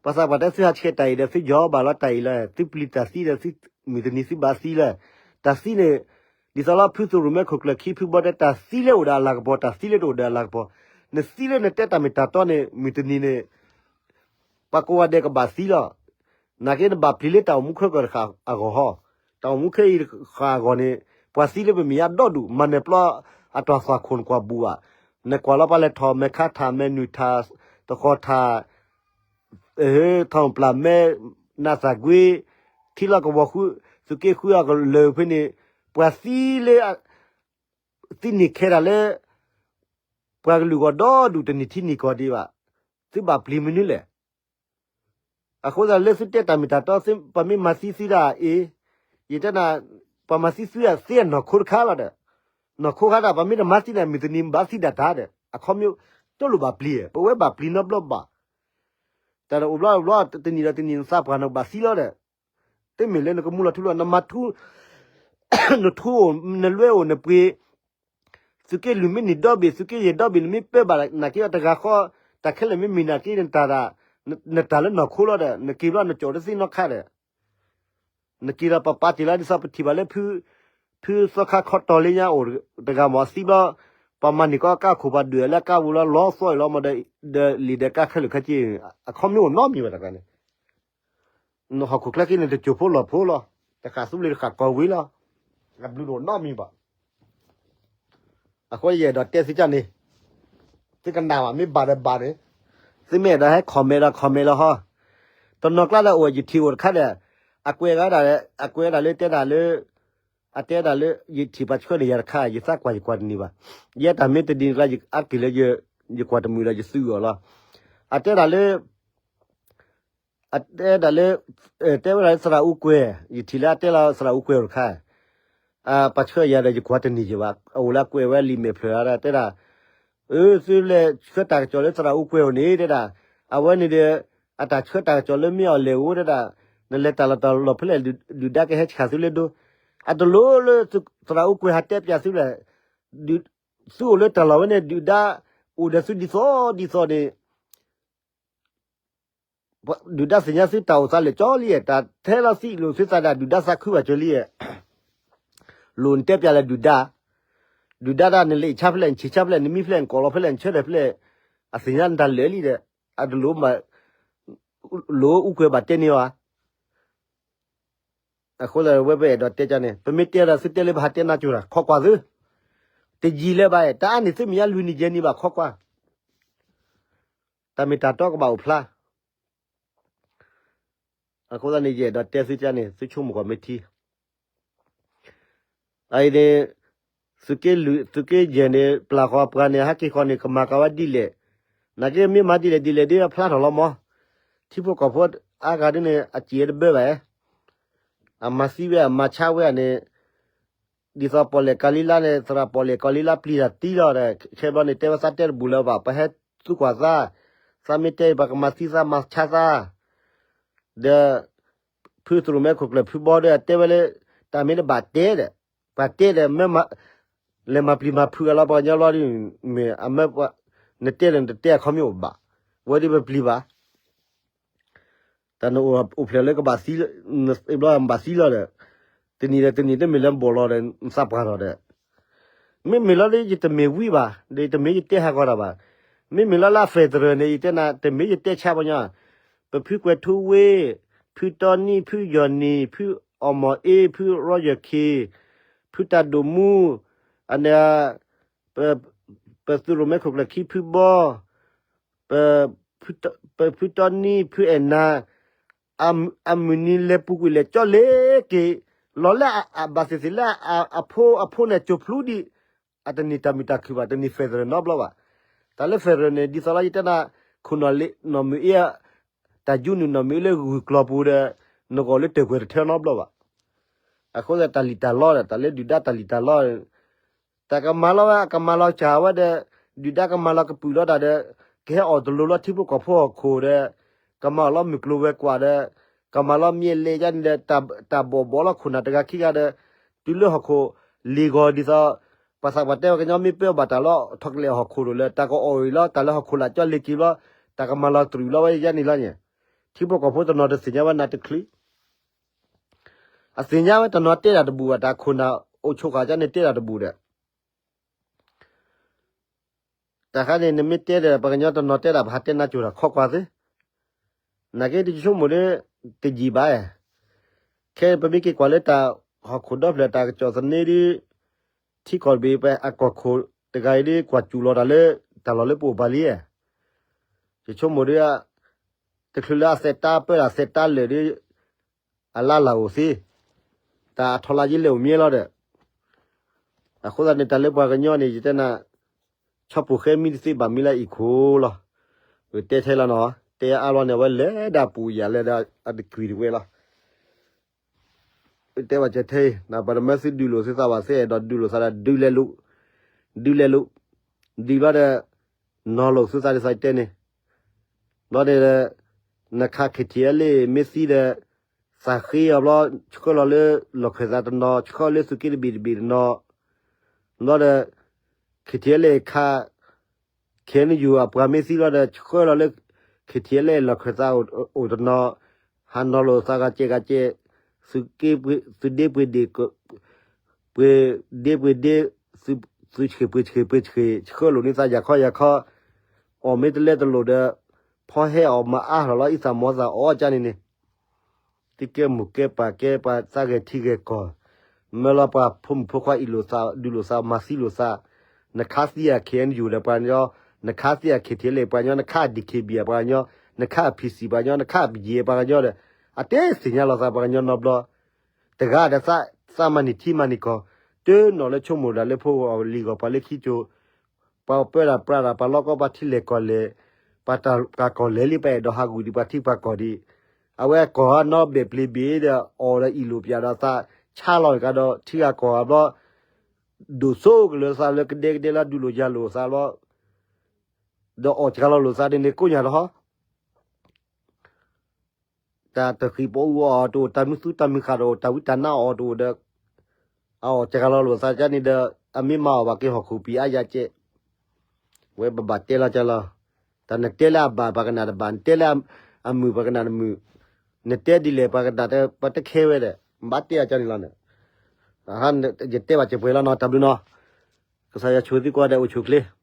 ပှၤသးပှၢ်တဲသုဟးဆှဲးတၢ်အံၤဒီး သုယီၤဘၣ်လီၤတၢ်အံၤလီၤ, သုပျံၤတၢ်သံဒီး မုၢ်တနံၤသုဘၣ်သံလီၤ. တၢ်သံန့ၣ် ဒ်သိးလၢဖုသရူၣ်မဲခိၣ်ကျၢၢ်ခံဖုဘီတဲ တၢ်သံလၢအိၣ်ဒီးအလၤကပီၤ, တၢ်သံလၢတအိၣ်ဒီးအလၤကပီၤ, နသံလၢနတဲတၢ်မ့ၢ်တၢ်တီန့ၣ် မုၢ်တနံၤန့ၣ် ပှၤကိးဂၤဒဲးကဘၣ်သံလီၤ. နာ်က့နဘၣ်ပျံၤလၢတၢ်အိၣ်မူခဲကီၢ်တဃၣ်အဂီၢ်ဟီ, တၢ်အိၣ်မူခဲအံၤတဃၣ်အဂီၢ်န့ၣ် ပှၤသံလၢပမဲာ်ညါဒီဒူၣ် မၤနၢၤပျီအတၢ်သွၣ်ခိၣ်နကွၢ်ဘူၣ်ဘၣ်. နကွၢ်လီၤပှၤလဲၤထီၣ်မဲာ်ခါထၣ် မဲာ်နုာ်ထၣ် တဃီၤထၣ် ထီၣ်ပျၢ်မဲ နးသၣ်ကွ့ ထံလီၢ်ကဝီၤဃု သုးက့ဃုအကလၢာ်ဖဲန့ၣ် ပှၤသံလၢ သံန့ၢ်ခဲတၢ်လၢ ပှၤကလုာ်ဂီၢ်ဒီဒူၣ်တန့ၢ်ထံန့ၢ်ကီၢ်ဒံးဘၣ်. သုဘၣ်ပျံၤမနုၤလဲၣ်. အဃိသတးလၢသုတဲတၢ်မ့ၢ်တၢ်တီ ပှၤမ့ၢ်မၤသံသုသးအံၤ, ယတဲနၤ ပှၤမၤသံသုသးသ့အနီၢ်ခိတခါလီၤဒီး, နီၢ်ခိခါတၢ် ပှၤမ့ၢ်တမၤသံန့ၣ် မုၢ်တနံၤဘၣ်သံဒၣ်တၢ်ဒီး အခီပညီ တလိၣ်ဘၣ်ပျံၤ, ပဝဲဘၣ်ပျံၤနီတဘျီဘၣ်. တၢ်အိၣ်ဘျီဘျီ တနံၣ်ဒီးတနံၣ်နသးပှၢ်နဘၣ်သံလီၤဒီး, တမ့ၢ်လၢနကမူလီၤထူလီၤ နမၤထူ နထူအိၣ် နလွဲအိၣ် နပှ့ၤ သုးက့လွံၢ်မ့ၢ်နံၣ်ဒီဘ့ၣ် သုးက့ယဲၢ်ဒီဘ့ၣ် နမ့ၢ်ပၢဘၣ်နာ်က့အတဂၤဃီ, တၢ်ခဲလၢာ်မ့ၢ်မ့ၢ်နာ်က့နတၢ်, နတၢ်လၢနီၢ်ခိလီၤဒီး နက့ၤဘျီနကၠီၣ်တသ့နီတခါဒီး, နက့ၤလီၤပပာ်တ့ၢ်လီၤ ဒ်သိးပထံၣ်ဘၣ်လၢ ဖုသီခါခီတီၤလၢညါအိၣ်တဂၤမ့ၢ်သံဘျီ, ပှၤမၤန့ၢ်ကီအကါခိၣ် ပှၤဒုးလၢအကါပူၤလီၤ လီၤသီအံၤလီၤမးဒီး, ဒီးလံာ်ဒီးကါခဲလၢာ်ခဲဆ့ အခီပညီအိၣ်နီတမံၤဘၣ်တခါန့ၣ် နဟီၣ်ခိၣ်ချၢက့ၤန့ၣ် တစိၢ်ဖိလီၢ်ဖိလီၤ, တဃၣ်သူလ့ၤတဃၣ်ကီၢ်ဝံၤလီၤ, အဘျုးတအိၣ်နီတမံၤဘၣ်. အဃိယအဲၣ်ဒိးတဲသုကၢ်န့ၣ်, သုကနၣ်ဘၣ် မ့ၢ်ဘၣ်ဒီးဘၣ်န့ၣ်, သုမ့ၢ်အဲၣ်ဒိးဟဲ comment ဒီး comment လီၤဟီ, တနီၤကျါလၢအိၣ်ယထံၣ်အိၣ်တခါဒီး, အကွဲးဂၤဒၣ်, အကွဲးဒၣ်လၢတဲဒၣ်လၢ, အတဲဒၣ်လၢ ယထံၣ်ပှၤဆှၢန့ၢ်ယၤတခါ ယသးကွၢ်ယကွၢ်တန့ၢ်ဘၣ်, ယဲတၢ်မ့ၢ်တဒ်န့ၣ်ကျါ ယအါတ့ၢ်လၢ ယကွၢ်တမုာ်ဒီးယသုးအီၤလီၤ, အတဲဒၣ်လၢ အတဲဒၣ်လၢ, တဲဝဲဒၣ်လၢသရၣ်အူကွဲၤ, ယထံၣ်လၢအတဲလီၤသရၣ်အူကွဲၤအိၣ်တခါ, ပှၤဆှၢယၤဒီးယကွၢ်တန့ၢ်ယဘၣ်, အအိၣ်လၢအကွဲးဝဲလံာ်မဲာ်ဖျၢၣ်ဒီးတဲဒၣ်, အၢ သုလဲၤဆှၢတၢ်ကစီၣ်လၢသရၣ်အူကွဲၤအိၣ်န့ၣ် တဲဒၣ်, အဝဲန့ၣ်ဒီး, အတၢ်ဆှၢတၢ်ကစီၣ်လၢမ့ၢ်အီၤလဲၣ်အိၣ်တဲဒၣ်, နလဲၤတၢ်လီၢ်တၢ်လီၢ်ဖဲလဲၣ် ဒုၣ်ဒါကဟဲဆှၢသုလၢဒိ, အတလိၣ်လၢသရၣ်အူကွဲၤဟးတဲပျးသုလဲၣ်, သုအိၣ်လၢတၢ်လီၢ်ဝဲန့ၣ် ဒုၣ်ဒါအိၣ်ဒီးသုဒ်သိးဒ်သိးန့ၣ် ဒုၣ်ဒါသ့ၣ်ညါသုတၢ်အိၣ်သးလၢာ်ကၠီလံ, တၢ်ထဲလီၤသံးလိာ်သုသးဒၣ် ဒုၣ်ဒါသးခုဘၣ်ကၠီလံ, လိၣ်နတဲပျးလၢဒုၣ်ဒါ, ဒုၣ်ဒါဒၣ်နလဲၤအံၣ်ဆါဖဲလဲၣ် နဆံးဆါဖဲလဲၣ် နမံဖဲလဲၣ် နကိးလီၤဖဲလဲၣ် နဆၢထၢၣ်ဖဲလဲၣ်, အသ့ၣ်ညါနတၢ်လၢာ်လံဒီး, အတလိၣ်, လိၣ်အူကွဲၤဘၣ်တဲန့ၢ်အီၤ အဃိသတးဝဲပအဲၣ်ဒိးတဲကန့ၣ် ပမ့ၢ်တဲဒီးသုတဲလၢပဟးတဲနါစိၤတၢ် ခိးကွၢ်သု, တယံာ်လၢၤဘၣ်, တအါန့ၢ်သုမဲာ်ညါလွံၢ်နံၣ်ယဲၢ်နံၣ်ဘၣ် ခိးကွၢ်, တၢ်မ့ၢ်တၢ်တီကဘၣ်အိၣ်ဖျါ, အဃိသတးန့ၣ် ယအဲၣ်ဒိးတဲသုကန့ၣ် သုဆိကမိၣ်ကွၢ်မ့ၢ်ထံ အအံၤန့ၣ်, သုးက့လွံၢ် သုးက့ယဲၢ်န့ၣ် ပျၢ်ဃီပှၤန့ၣ် ဟဲက့ၤဃီန့ၣ် ကမၤကၤဝဲဒ်လဲၣ်, နာ်က့မ့ၢ်မၤဒ်လဲၣ်ဒ်လဲၣ်ဒ်ဖျါထီၣ်လီၤမး, ထံဖိကီၢ်ဖိအါဂၤဒ်န့ၣ် အစံးတဘၢဘၣ်, အမၤသံဝဲအမၤဆါဝဲန့ၣ်, ဒ်သိးပီၣ်လဲၣ်ကၤလံလါန့ၣ် သရၣ်ပီၣ်လဲၣ်ကၤလံလါပျံၤတၢ်သံလီၤဒီး ခဲဘျီန့ၣ် တဲဝဲသးတဲတဘူၣ်လၢၤဘၣ် ပဟဲသူကွၢ်သး, သးမ့ၢ်တဲအံၤ ပှၤကမၤသံသးမၤဆါသး ဒီး ဖုသရူၣ်မဲခိၣ်ကျၢၢ်ဖုဘီဒီး တဲဝဲလၢ တၢ်မ့ၢ်တဘၣ်တဲဒီး ပှၤတဲဒီး လဲၤမၤပျံၤမၤဖုးအလီၤ ပှၤကညီလီၤဒ် မ့ၢ်အမၢ နတဲဒီးနတတဲအခီပညီအိၣ်ဘၣ်, ဝဲဒ်ပပျံၤဘၣ်, တၢ်နအိၣ်ဖျဲၣ်လၢကဘၣ်သံ, ဘျီနဘၣ်သံလီၤဒီး, တနံၤဒီးတနံၤတမ့ၢ်လၢနဘီၣ်လီၤဒီး နသးပှၢ်ထီၣ်ဒီး မ့မ့ၢ်လီၤလၢယတမ့ၢ်ဝံဘၣ် ဒီးယတမ့ၢ်ယတဲဟးဂီၤတၢ်ဘၣ်, မ့မ့ၢ်လီၤလၢ federal န့ၣ် ယတဲနၤ တမ့ၢ်ယတဲဆါပှၤညီ, ပဖုကွဲၤထူဝ့, ဖုတီနံၣ် ဖုယီၢ်နံၣ် ဖုအီၣ်မီၢ်အ့ ဖုရီယၢၢ်ခ့ၣ်, ဖုတၢ်ဒိၣ်မူ, အန့ၣ် ပသုးရိၣ်မဲခိၣ်ကျၢၢ်ခံဖုဘီ, ပဖုတီနံၣ် ဖုအဲၣ်နၤ, အမုၢ်နံၤလဲၤပူၤကွံာ်လဲၤကၠီလဲၤက့ၤ, လီၤလၢအဘၣ်သ့ၣ်သ့ၣ်လၢအဖိအဖိန့ၣ် ကၠိၤဖျူဒံး, အတန့ၢ်တၢ်မုာ်တၢ်ခုၣ်ဘၣ် တန့ၢ် federal နီတဘျီဘၣ်, တၢ်လၢ federal န့ၣ် ဒ်သိးလၢယတဲနၤ, က ခိၣ်နီၣ်မုာ်အ့ၣ်, တၢ်ယူနုာ်နီၣ်မုာ်အ့ၣ်လၢဂုၢ်ကျီၤပူၤဒီး နဂီၢ်လၢတၢၢ်ကွဲၤတထၢနီတဘျီဘၣ်. အဃိသတးတၢ်လံၣ်တၢ်လီဒီး တၢ်လၢဒုၣ်ဒါတၢ်လံၣ်တၢ်လီ တၢ်ကမၤလီၤဝဲ အကမၤလီၤစၢ်ဝဲဒီး ဒုၣ်ဒါကမၤလီၤကပုာ်လီၤတၢ်ဒီး ကဟဲအီၣ်တလိၤလီၤထံဖိကီၢ်ဖိဟီၣ်ခိၣ်ဒီး ကမၤအီၣ်လီၤမုၢ်ကျိၤဝဲၤကွာ်ဒီး ကမၤလီၤမ့ၢ်လဲၤယါန့ၣ်ဒီး တၢ်ဘီၣ်ဘီလီၤခိၣ်နၢ်တဂၤခံဂၤဒီး တုၤလၢဟီၣ်ခိၣ်လံၤဂီၤဒ်သိး ပှၤသးပှၢ်တဲဝဲကညီမ့ၢ်ပၢဘၣ်တၢ်လီၤ ထီၣ်ကလဲာ်ဟီၣ်ခိၣ်ဒိၣ်လၢ တၢ်ကအီၣ်အံၤလီၤတၢ်လၢဟီၣ်ခိၣ်လၢကၠီလ့ၤက့ၤဘျီ တၢ်ကမၤလီၤတြူာ်လီၤဝဲယါန့ၣ်လီၤန့ၣ် ထံဖိကီၢ်ဖိတနီၤတသ့ၣ်ညါဝဲနၤတချုး အသ့ၣ်ညါဝဲတနီၤတဲတၢ်တဘူၣ်ဘၣ် တၢ်ခိၣ်နၢ်အိၣ်ဆိးဃာ်ကန့ၣ်တဲတၢ်တဘူၣ်ဒီး တၢ်ခါန့ၣ် နမ့ၢ်တဲဒီး ပှၤကညီတနီၤတဲဒၣ် ပဟးတဲနၤကိၤတၢ်ခီကွၢ်သ့, နာ်က့ တဆိကမိၣ်ဒီး တယံာ်ဘၣ်, ခဲပမ့ၢ်က့ၤကွၢ်လၢတၢ်ဟီၣ်ခိၣ်ဒီဖျၢၣ် တၢ်ကစီၣ်သန့ဒီး ထံကီၢ်တဘ့ၣ် ပှၤအကီၢ်ခိၣ်တဂၤအံၤဒီး ကွၢ်စူၣ်လီၤတၢ်လၢ တၢ်လီၢ်လၢပအိၣ်ပာ်လံဧါ, ယဆိကမိၣ်ဒီး တချုးလၢအသက်တမ်းပၢတၢ် သက်တမ်းလၢာ်ဒီး အလါလၢ်အိၣ်သ့, တၢ်အထီၣ်လါယ့လဲၤအိၣ်မ့ၢ်လီၤဒီး အဃိသတးန့ၣ် တၢ်လၢပှၤကညီန့ၣ် ယတဲနၤ, ဆီၣ်ဖိၣ်ဃဲမံတသ့ဘၣ်မံလၢအံၤခိၣ်လီၤ, တဲထဲလီၤနီၤ, တဲအါလီၤန့ၣ် အဝဲလဲၤဒၣ်ပူၤယၤလဲၤဒီးအတကွံာ်တဝဲလီၤ, တဲဘၣ်စၢၤထဲအံၤ ပှၤတမၢသုဒုးလိာ်သုသးဘၣ် သုအဲၣ်ဒိးဒုးလိာ်သးဒီး ဒုးလဲၤလိာ်, ဒုးလဲၤလိာ်, ဒုးဘျီဒီး နီၤလိာ်သုသးဒ်သိးတဲန့ၣ်, ဘျီန့ၣ် နခး ခ့ထံအဲလ့ၣ် မ့ၢ်သံဒီး သးဃ့အီၤဘျီ ဆှၢလီၤလၢလီၢ်ခၢၣ်သးတနီၤ ဆှၢလၢသုးက့တဘ့ၣ်တဘ့ၣ်တနီၤ, ဘျီဒီး ခ့ထံအဲလ့ၣ်ခး ခဲန့ၣ်ယူၤအပှၤမ့ၢ်သံလီၤဒီး ဆှၢလီၤလၢ ခ့ထံအဲလ့ၣ်လီၢ်ခၢၣ်သးအိၣ်တနီၤ, ဟးနီၤလိာ်သးဂၤကဲးဂၤကဲး, သုးက့ သုးဒ့ပှ့ၤဒ့ ပှ့ၤဒ့ပှ့ၤဒ့, သုးဆှ့ၣ်ပှ့ၤဆှ့ၣ်ပှ့ၤဆှ့ၣ် ဆှၢလိာ်န့ၢ်သးယၤခီယၤခီ, အီၣ်မ့ၢ်တလဲတလိာ်ဒီး ဖီဟဲအီၣ်မၤအါထီၣ်လီၤ အံသးမီၤသးအီၣ်ကန့ၣ်န့ၣ်, သုကဲမိၢ်ကဲပၢ်ကဲပှၤသးဂဲၤထံဂဲၤကီၢ်, မၢလီၤပှၤဖိမုၣ်ဖိခွါအံၣ်လိာ်သး ဒုးလိာ်သး မၤသံလိာ်သး, နခးသံအ ခဲအံယူၤ ဒီးပှၤကညီ, နခးသံအ ခ့ထံအဲလ့ၣ် ပှၤကညီ, နခးအ ဒံၣ်ခ့ဘံၣ် ပှၤကညီ, နခးအ ဖံၣ်စံၣ် ပှၤကညီ, နခးအ ပယံၤ ပှၤကညီဒီး အတဲသ့ၣ်ညါလီၤသးပှၤကညီနီတဘျီ တဂၤဒီးသးမၤန့ၢ်ထံမၤန့ၢ်ကီၢ်, တနီၤလၢဆိကမိၣ်ဒၣ်လၢဖိအီၤလံၤဂီၢ် ပှၤလၢခံကၠိ, ပှၤပၢတၢ်ပြးတၢ် ပှၤလီၢ်ကီၢ် ပှၤထံလဲၢ်ကီၢ်လဲၢ်, ပှၤတၢ်ပှၤကီၢ်လဲၢ်လံ ပှၤအဲၣ်ဒိးဟးဂူာ်ဒံးပှၤထံပှၤကီၢ်ဒံး, အဝဲကီၢ်ဟးနီဘဲၣ်ပျ့ၤဘ့ၣ်ဒီး အီၣ်ဒီးအံၣ်လိာ်ပၠးဒီးသး ဆါလီၤကဒီးထံဂၤကီၢ်ဂၤဘျီ, ဒိၣ်စိကလၢသးလၢကဒဲကဒဲလၢဒုးလိာ်ယၤလိာ်သးဘျီ, ဒီးအီၣ်စှၤလီၤလိာ်သးန့ၣ်န့ၣ် ကိးညါလီၤဟီ တၢ်တဃံးပအူအီၤတအိၣ် တၢ်မုၢ်သူတၢ်မုၢ်ဃာ်တအိၣ် တၢ်ဝံတၢ်နါအီၤတအိၣ်ဒီး အအီၣ်စှၤလီၤလိာ်သးကန့ၣ်ဒီး အမ့ၢ်မၤအီၣ်ဘၣ်က့ၤဟီၣ်ခိၣ်ပံၤအါယၤကဲး, ဝဲဘၣ်ဘၣ်တဲလီၤကလီၤ, တၢ်နတဲလၢအဘၣ်ပှၤကနၣ်တဘၣ် နတဲလၢအမုာ်ပှၤကနၣ်တမုာ်, နတဲဒ်လဲၣ်ပှၤကနၣ်တပှၤတခဲဝဲဒီး ဘၣ်တဲအီၤကန့ၣ်လီၤန့ၣ်, ယတဲဘၣ်စဲးပှဲၤလီၤနီၤ တၢ်ဘျုးနီၤ, ကစၢ်ယွၤဆိၣ်ဂ့ၤသုကိးဂၤဒဲးအိၣ်ဆူၣ်အိၣ်ချ့